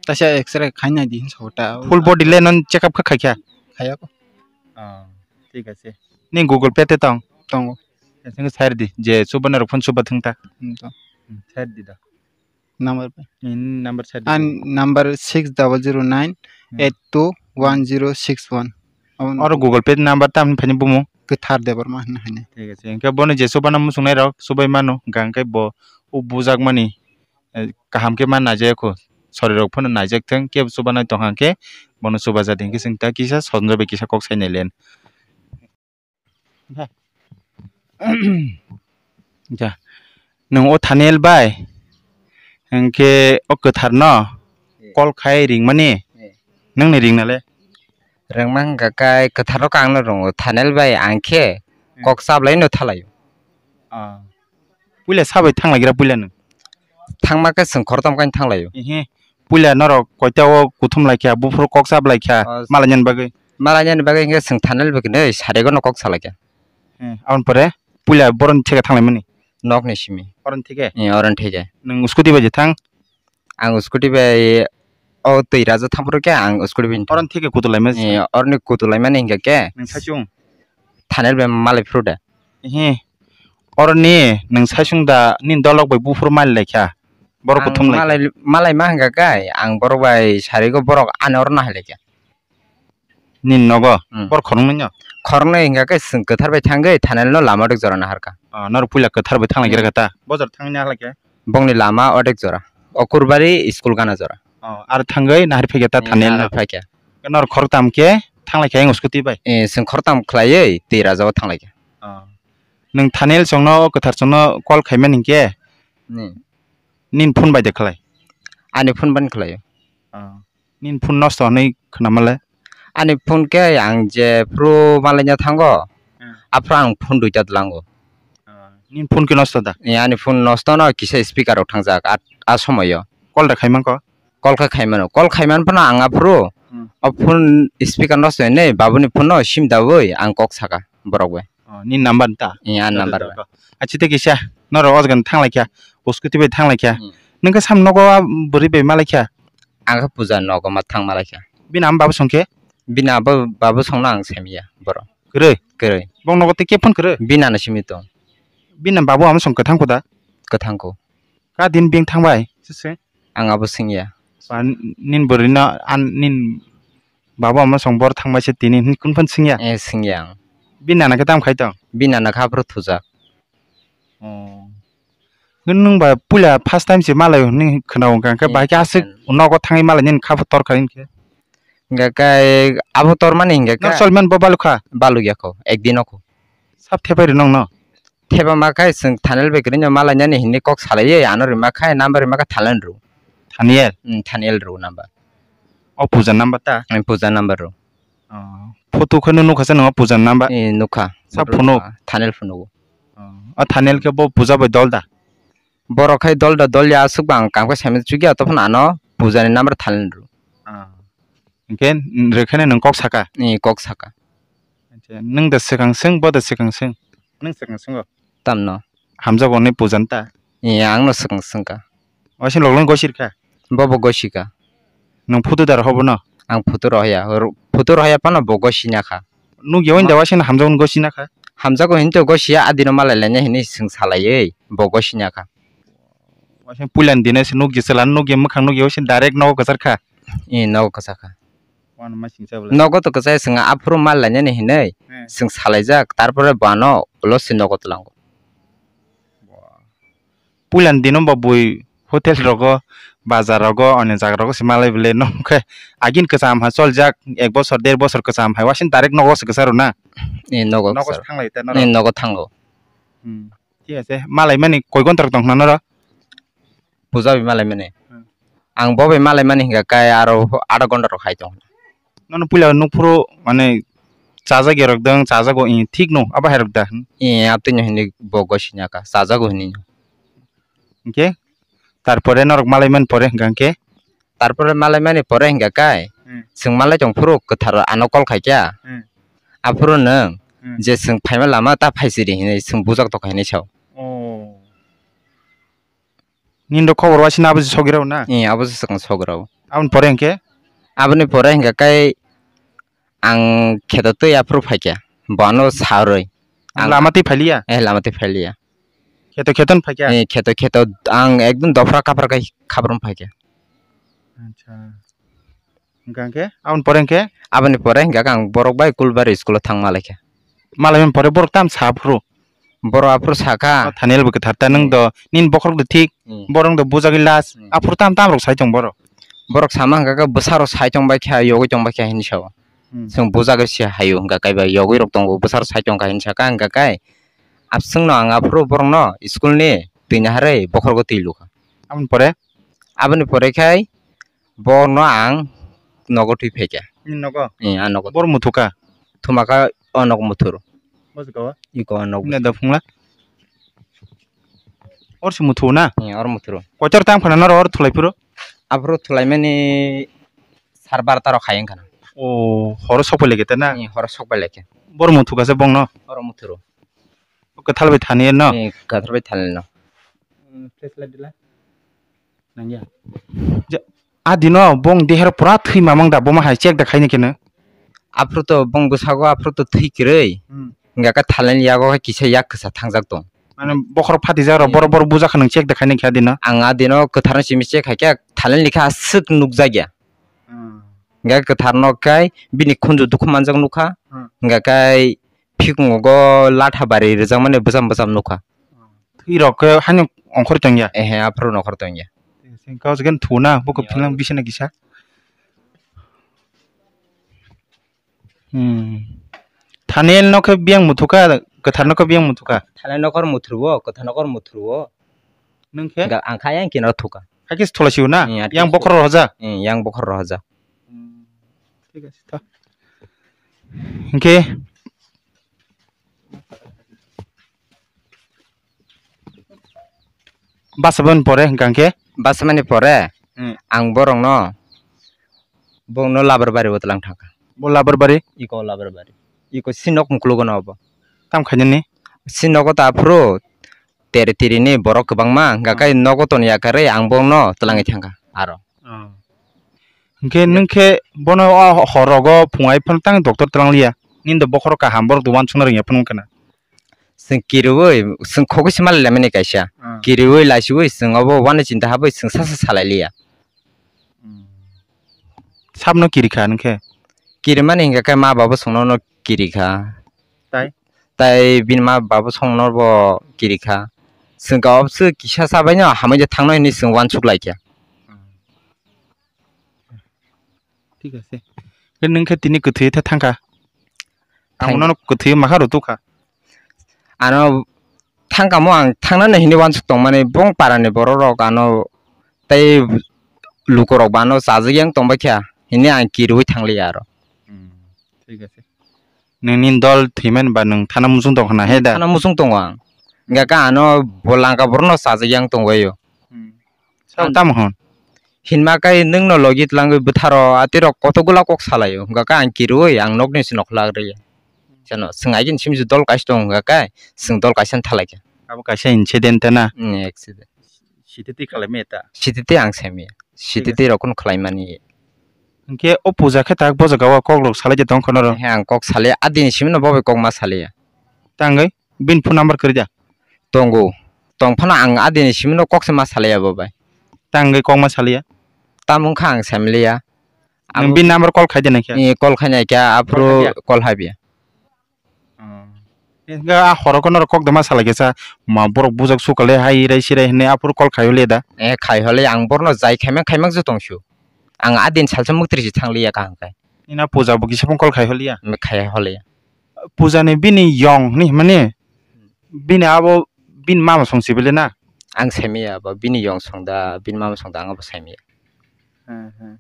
Taisa X-ray khai nai di hwn sao ta. Full body le non check up khe khaikha? Khaya ko. Oh, thik ase. Ni Google Pay te tong? Tongo. Sengkhe sai di, je chubanai rok phone chuba thung ta. Hmm, to. Hmm, sai di da. Number bai. Hmm, number sai di. An number six double zero nine eight two one zero six one. Oro Google Pay number tamni phaini bumung? Kwthar Debbarma hinwi haino. Thik ase. Hwnkhe bono je chubana muchungnai rok chubai mano, hwnkhe bo o bujakmani, eh, kaham khe ma naijak kho. Sori rok phano naijak thung, kebo chubana tongkha khe bono chubajadi hwnkhe chwng ta kisa Sondro bai kisa kok sai nai len. Ja. Nwng o Thaniel bai, hwnkhe o Kwthar no call khai ringmani, nwng ni ringna le? Ringma hwnkha kai Kwthar no ang no ringo, Thaniel bai ang khe kok chablai no thalaio. Ah. Puila sabai thanglagira puila nwng? Thangma khe chwng khoroktham kaino thanglaio. Ehe. Puila norok koita o kuthum laikha, buphuru kok chap laikha, malainani bagwi? Malainani bagwi hwnkhe chwng Thaniel bai khe sarigo no kok salaikha. Eh, aboni pore puila boroni theke thanglaimani? Nokni simi. Oroni theke? Eh, oroni theke. Nwng scooty bai je thang? Ang scooty bai o twi raja thangphuru khe ang scooty bai thang. Oroni theke kutulaima? Eh, oroni kutulaimani hwnkhe khe. Nwng saichung? Thaniel bai malai phuru da. Ehe. Oroni nwng saichung da nini dolok bai buphuru mali laikha. Borok kuthum lai. Malai, malai ma hwnkha kai, ang borok bai sarigo borok ani oro nahai laikha. Nini nogo? Hmm. Borok khoroknwi no? Khoroknwi hwnkha khe chwng Kwthar bai thangwi Thaniel no lama dek jora naharkha. Ah, norok puila Kwthar bai thanglaikha ta? Bo jora thangwi naharlaikha? Bongni lama odek jora. Okurbari school gana jora. Oh, aro thangwi nahar phaikha ta Thaniel no? Nahar phaikha. Norok khoroktham khe thanglaikha ang scooty bai? Eh, chwng khoroktham khlaiwi twi raja o thanglaikha. Oh. Nwng Thaniel chwngno, Kwthar chwngno call khaimani hwnkhe? Ni. Nini phone bai de khlai? Ani phone bai khlaio. Ah. Nini phone nosto hwnwi khwnamale? Ani phone khe ang je phuru malaina thango, hmm, aphuru ang phone duita tlango. Ah. Nini phone khe nosto da? Ni ani phone nosto no kisa speaker rok thangjak a, a somoyo. Call da khaimangkho? Call khe khaimano. Call khaiman phano ang aphuru, hmm, o phone speaker nosto hwnwi babuni phone no sim dawi ang kok saka borok bai. Oh, nini number ta? Iya, number bai. Achi te kisa, norok o jaga thanglaikha, o scooty bai thanglaikha. Hmm. Nwng khe sam nogo a bwrwi bai malaikha? Ang khe puja nogo ma thang malaikha. Bini ama babu song khe? Bini abo babu songno ang semiya borok. Kwrwi? Kwrwi. Bong nogo te khe phone kwrwi? Bini ano simi tong. Bini babu ama song kwthang kho da? Kwthang kho. Ka din bini thangbai? Sese. Ang abo swngya. Ba, nini bwrwino, an, nini baba ama song bor thangbai se tini hin kun phan swngya? Eh, swngya ang. Bini nana khe tam khai tong? Bini nana khe aphuru thujak. Oh. Nwng ba puila first time se malai hwnwi khwnao hwnkha, hwnkhe bahai khe aswk nogo thangwi malai nini kha tor khai hwnkhe? Hwnkha khe abo tormani hwnkha khe. Nok solman bo balukha? Balukya kho, ekdin o kho. Sab thepai rw nokno? Theba ma khai chwng Thaniel bai kwrwino malainani hinwi kok salaiwi ano rwma khai number rwma khe Thaniel rw. Thaniel? Mm, Thaniel rw number. O puja number ta? Mm, puja number rw. Oh. Photo khe nw nukha se nw puja number? Eh, nukha. Sa phunuk? Thaniel phunuk. Oh. O Thaniel khe bo puja bai dol da? Borok khai dol da dol ya aswk bang kam khe saimano chukya to phano ano puja ni number Thaniel rw. Ah. Hwnkhe rwkheno nwng kok saka? Eh, kok saka. Acha, nwng da swkang swng, bo da swkang swng? Nwng swkang swng o? Tamno? Hamjago hwnwi pujan ta? Iya, ang no swkang swngkha. Waisa loglong gosi rwkha? Bo bo gosi kha. Nwng photo da roho bono? Ang photo rohya. Ro-, photo rohya phano bo gosi na kha. Nukya waisa da waisa hamjago hwnwi gosi na kha? Hamjago hwnwi to gosi ya, adino malai laina hwnwi swng salaiwi bo gosi na kha. Waisa puila ni dino se nukya, chwla nukya, mwkhang nukya, waisa direct nogo kwchar kha? Ee, nogo kwchar kha. Wano ma singsa bwla. Nogo to kwchai, chwng aphuru mal lainani hinwi, hmm, chwng salaijak, tarpore bo ano ulo se nogo twlango. Puila ni dino bo bui hotel rogo, bazar rogo, oni jaga rogo se malai bwle, nokhe agin kwcham ha choljak, ek bosor, der bosor kwcham hai, waisa direct nogo se kwcharo na? Ee, nogo kwcharo. Nogo se thanglai ta norok? Ee, nogo thango. Hmm. Thik ase, malaimani koi ghonta rok tong khna noro? Puja bai malaimani? Hmm. Ang bo bai malaimani hingka kai aro adha ghonta rok hai tong. Nono puila nukphuru mane chajak ya rok dong, chajago, i, thik no, abo hai rok da? I, abtwino hinwi bo gosi naka, chajago hinwi. Hingke tarpore norok malaimani pore hingka hingke? Tarpore malaimani pore hingka kai, hmm, chwng malai tong phuru kwthar ano call khaikha. Hmm. Aphuru nwng, hmm, je chwng phaima lama ta phaisiri hinwi chwng bujak tokha hinwi sao. Oh. Nini rok khobor waisino abo se sogwi rw na? Ee, abo se swkang sogwi rw. Aboni pore hingke? Aboni pore hingka kai ang kheto twi aphuru phaikha. Bo ano sa rwi. Ang lama twi phailiya? Eh, lama twi phailiya. Kheto kheto no phaikha? Eh, kheto kheto ang ekdom dophra kaphra kai khaphra no phaikha. Acha. Hingka hingke, aboni pore hingke? Aboni pore hingka khe ang borok bai Kulbari school o thang malai kha. Malai pore borok tam sa phuru? Borok aphuru sa kha. O Thaniel bo kwthar ta nwng do, nini bokhorok do thik, hmm, borok do bujagwi last, hmm, aphuru tam tam rok sai tong borok. Borok sama hingka khe bwsa rok sai tong bai kha, yogwi tong bai kha hinwi sao. Hmm. Chwng bujagwi se haio hingka khe bai yogwi rok tongo, bwsa rok sai tong kha hinwi sa kha hingka khe. Abswng no ang aphuru borok no school ni twi naharwi bokhorok twi lu kha. Aboni pore? Aboni pore khai borok no ang nogo twi phai kha. Nini nogo? Eh, a nogo. Bor muthu kha? Thuma kha o nogo muthuru. Bo se kawa? Iko o nogo. Nini da phungla? Or se muthu na? Eh, or muthuru. Kotor tam khana noro or thulai phuru? Aphuru thulai mani sar barta rok khai wngkha na. O, horo sok pai lai khe ta na? Eh, horo sok pai lai khe. Bor muthu kha se bong no? Oro muthuru. Kwthal bai thani no? Eh, kwthal bai thani no. Hmm, flashlight dila. Nangya. Je, a dino bong deher pura thwi mamang da, boma hai check da khaini keno. Aphuru to bong bwsago aphuru to thwi kwrwi. Hmm. Hingka khe thalani yago khe kisa yak kwsa thangjak tong. Mane bokhorok phatijak rok, hmm, borok borok bujakha nwng check da khaini khe a dino. Ang a dino kwthar no simi check khai khe thalani kha aswk nukjak ya. Hmm. Hingka kwthar no khe bini khunju dukhu manjak nukha. Hmm. Hingka khe phikungo go latha bari rijak mani bwcham bwcham nukha. Thwi rok khe haino ongkhor tongya? Ehe, aphuru nokhor tongya. Sengkha o jagani thuna, buko, ya, philang bisina kisa. Hmm. Thaniel no khe biyang muthuka, kwthar no khe biyang muthuka. Thaniel nokhor muthurwo, kwthar nokhor muthurwo. Nwng khe? Ga-, ang kha yang kino thuka. Hakhe se thula siu na? Hmm, yang bokhor rohajak? Hmm, yang bokhor rohajak. Hmm. Thik ase, tho. Hingke basa bani pore hingka hingke? Basa mani pore, hmm, ang borokno, borokno Labar bari o tlang thangkha. Bo Labar bari? Iko Labar bari. Iko sinok mukulugo no obo. Tam khainani? Sinogo ta aphuru tere tiri ni borok kwbangma, hingka, hmm, khe nogo toni yakarwi ang borokno twlangwi thangkha aro. Oh. Hingke nwng khe bono o horogo phungai phano tang doctor twlang liya. Nini do bokhorok kaham, borok do uansukna rwngya phano wngkha na. Chwng kiriui, chwng khogwi se malai laimani kaisa. Ah. Kiriui laisiui chwng obo uani chinta habwi chwng sasa salai liya. Hmm. Sabno kiri kha nwng khe? Kirimani hingka khe ma babo chwngno no kiri kha. Tai? Tai bini ma babo chwngno bo kiri kha. Chwng kha obwswk kisa chabaino hamwi je thangno hinwi chwng uansuk lai kha. Hmm. Thik ase. Khe nwng khe tini kwthwi tha thangkha. Thang- Tamo nono kwthwi makha rw tukha. Ano thangkha mo ang thangnani hinwi uansuk tongmani bong parani borok rok ano tei lukorok bo ano chajak yang tongbai kha hinwi ang kirui thangliya aro. Hmm, thik ase. Nini dol thwimani ba nwng thana muchung tong khna he da? Thana muchung tongo ang. Hingka khe ano bo langka borokno chajak yang tongbaio. Hmm. Sabo tamo hwn? Hinma khe nwngno logi tlangwi bwtharo atirok kotokgola kok salaio. Hingka khe ang kirui ang nokni se nokhla rwya. Chano chwng agini simi se dol kaisa tongo hingka khe chwng dol kaisa thalai kha. Abo kaisa incident ta na? Hmm, accident. Sititi khalai maya ta? Sititi ang saimaya. Sititi rok kunu khlai mani. Hingke o puja khe tak bo jaga o kok rok salai de tong kha norok? He ang kok salai, a dini simi no bo bai kok ma salai ya. Tangwi? Bini phone number kwrwi da? Tongo. Tong phano ang a dini simi no kok se ma salai ya bo bai. Tangwi kok ma salai ya? Tamo wngkha ang saimaliya. Nwng bini number call khai de naikha? Eh, call khai naikha, aphuru call khai ya? Call hai biya. Oh. Hingke a horo kono rok kok de ma salai khe sa, ma borok bujak sukale hai rai sirai hinwi aphuru call khai hole da? Eh, khai hole ang borno jai khaimang khaimang se tong su. Ang a din salsa muktri se thang liya kaham khai. Ina puja bo kisa phone call khai hole ya? Me khai hole ya. Puja ni bini yong ni mani bini abo bini mama song sibile na? Ang saimiya abo bini yong song da, bini mama song da ang abo saimiya. Hmm, hmm.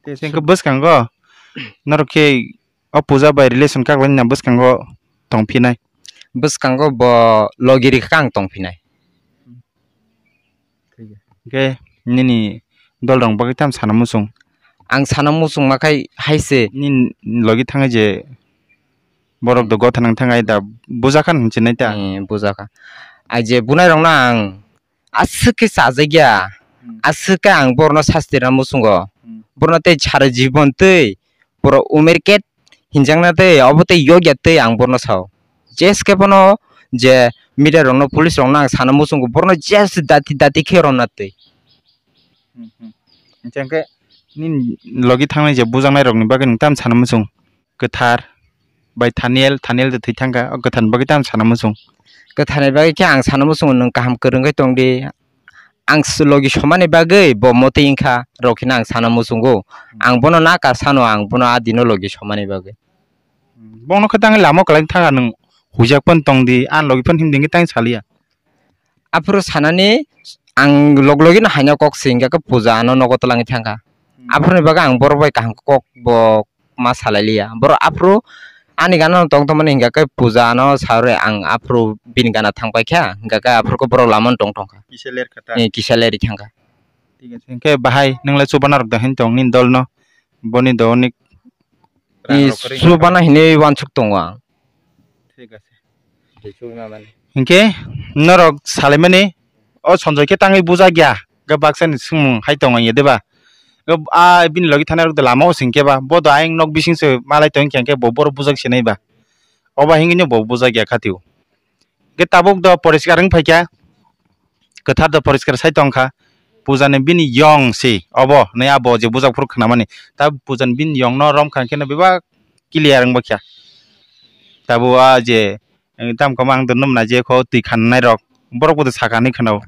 Te sengke bwskango norok khe o puja bai relation kaklaina bwskango tongphinai? Bwskango bo logi rikha ang tongphinai. Hingke nini dol rok bagwi tamo sana muchung? Ang sana muchung ma khai hai se. Nini logi thangwi je borok do gotha nang thang ai da bujakha hinwi sinai ta? Eh, bujakha. Ai je bunai rok no ang aswk khe chajak ya, hmm, aswk khe ang borno sasti rwna muchungo. Hmm. Borno tei sara jibon tei pura umer ket hinjakna tei obo tei yokya tei ang borno sao. Jeskhe bono je media rokno, police rokno ang sana muchungo borno just dati dati khe rwna tei. Hmm, hmm. Hingke Nini logi thangnai je bujaknai rokni bagwi nwng tamo sana muchung? Kwthar bai Thaniel, Thaniel de thwi thangkha, o kwtharni bagwi tamo sana muchung? Kwtharni bagwi khe ang sana muchungo nwng kaham kwrwngwi tongdi. Ang s-, logi somani bagwi bo motwi wngkha, rok hino ang sana muchungo. Ang bono naka sano, ang bono a dino logi somani bagwi. Bongno khe tangwi lama kwlai thangkha nwng, huijak phano tongdi, ani logi phano himdi hwnkhe tangwi saliya. Aphuru sanani ang log logi no haino kok se hingka khe puja ano nogo twlangwi thangkha. Hmm. Aphuruni bagwi ang borok bai kaham kok bo ma salai liya. Borok aphuru ani gana no tong tongmani hingka khe puja ano sawi ang aphuru bini gana thang paikha, hingka khe aphuru khe borok lama no tong tongkha. Kisa ler kha ta? Eh, kisa lerwi thangkha. Thik ase. Hingke bahai nwng le chubana rok da hin tong nini dol no? Boni dol ni rang rok kwrwi chubana hinwi wansuk tongo ang. Thik ase. Hingke norok salaimani o Sanjoy khe tangwi bujak ya, ga baksa ni swngmung hai tong ya deba? Ga a bini logi thana rok da lama o sing khe ba, bo da ayang nok bising se malai tong khe, hingke bo boro bujak se nai ba? Oba hingke no bo bujak ya khatio. Hingke tabuk do poriskar wng phaikha, kwthar do poriskar sai tongkha, puja ni bini yong se obo hinwi abo je bujak phuru khnamani, ta puja ni bini yong no romkha hingke no bebak clear wng bakya. Tabuk a je, eh, tamo kamo ang dono mwnajak kho twi khananai rok, borok bo sakha hinwi khwnao.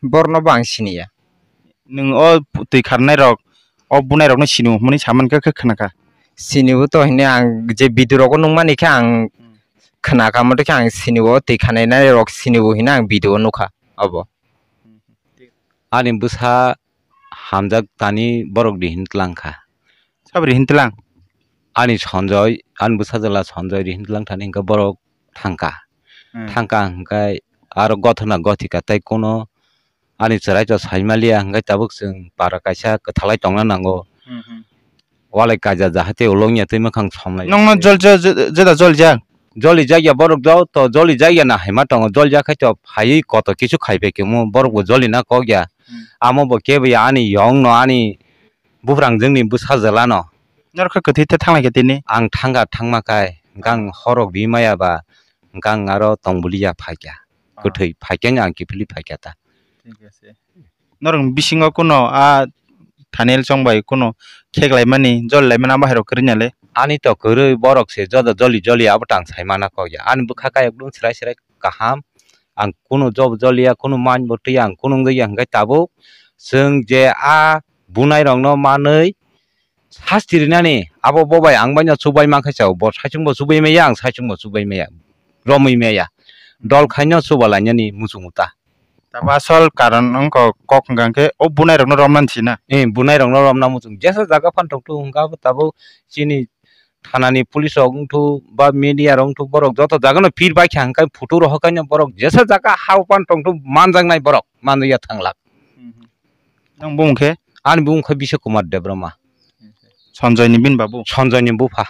Borokno bo ang siniya. Nwng o twi kharnai rok, o bunai rokno sini hwnwi saman khe, khe khna kha. Sini bo to hwnwi ang je video rogo nukmani khe ang khna kha, moto khe ang sini bo twi khanai nai rok sini bo hwnwi ang video o nukha abo. Ani bwsa hamjak tani borok di hin tlang kha. Sabri hin tlang? Ani Sanjoy, ani bwsa jala Sanjoy di hin tlang thani hwnkhe borok thangkha. Hmm. Thangkha hwnkhe aro gothona gothika tei kuno ani chwrai to saimaliya hwnkhe tabuk chwng para kaisa kwthalai tongna nango. Hmm, hmm. Walai kaja jahate ulongya twi mwkhang somlai. Nokno jol, jol, jol, jeda jolijak? Jolijak ya borok do to jolijak ya na haima tongo, jolijak khai to phaiwi koto kisu khai bai kemo borok bo jolina kok ya. Hmm. Amo bo kebo ya ani yong no ani buphrangjwkni bwsa jwlano. Norokhe kwthwi tei thanglai khe tini? Ang thangkha thangma kai, hwnkhe ang horok ri maya ba, hwnkhe ang aro tongbuliya phaikha. Ah. Kwthwi phaikhe ang kiphilwi phaikha ta. Thik ase. Norokni bisingo kuno a Thaniel chong bai kuno kheklaimani, jolilaimani abo hai rok kwrwi nale? Ani to kwrwi, borok se joto joli joli abo tang sai mana kok ya. Ani bwkha kai ekdum swrai swrai kaham. Ang kuno job joliya, kuno man bo twiya, ang kuno wngjakya hwnkhe tabuk chwng je a bunai rokno manwi sasti rinani, abo bo bai ang bai no chubai mankha chao, bo saichung bo chubai maya, ang saichung bo chubai maya, romwi maya, dol khaino chuba lainani muchungo ta. Tamo asol karon wngkha kok hwnkha khe o bunai rokno romnani sina? Eh, bunai rokno romna muchung, jesa jaga phan tongthu hwnkha abo tabuk chini thanani police rok wngthu ba media rok wngthu, borok joto jaga no phir bai kha hwnkhe photo rohor khaino borok jesa jaga ha o phan tongthu manjaknai borok manjakya thanglak. Mhm. Nang bumung khe? Ani bumung khe Biswa Kumar Debbarma. Sanjoy ni bini babu? Sanjoy ni bupha.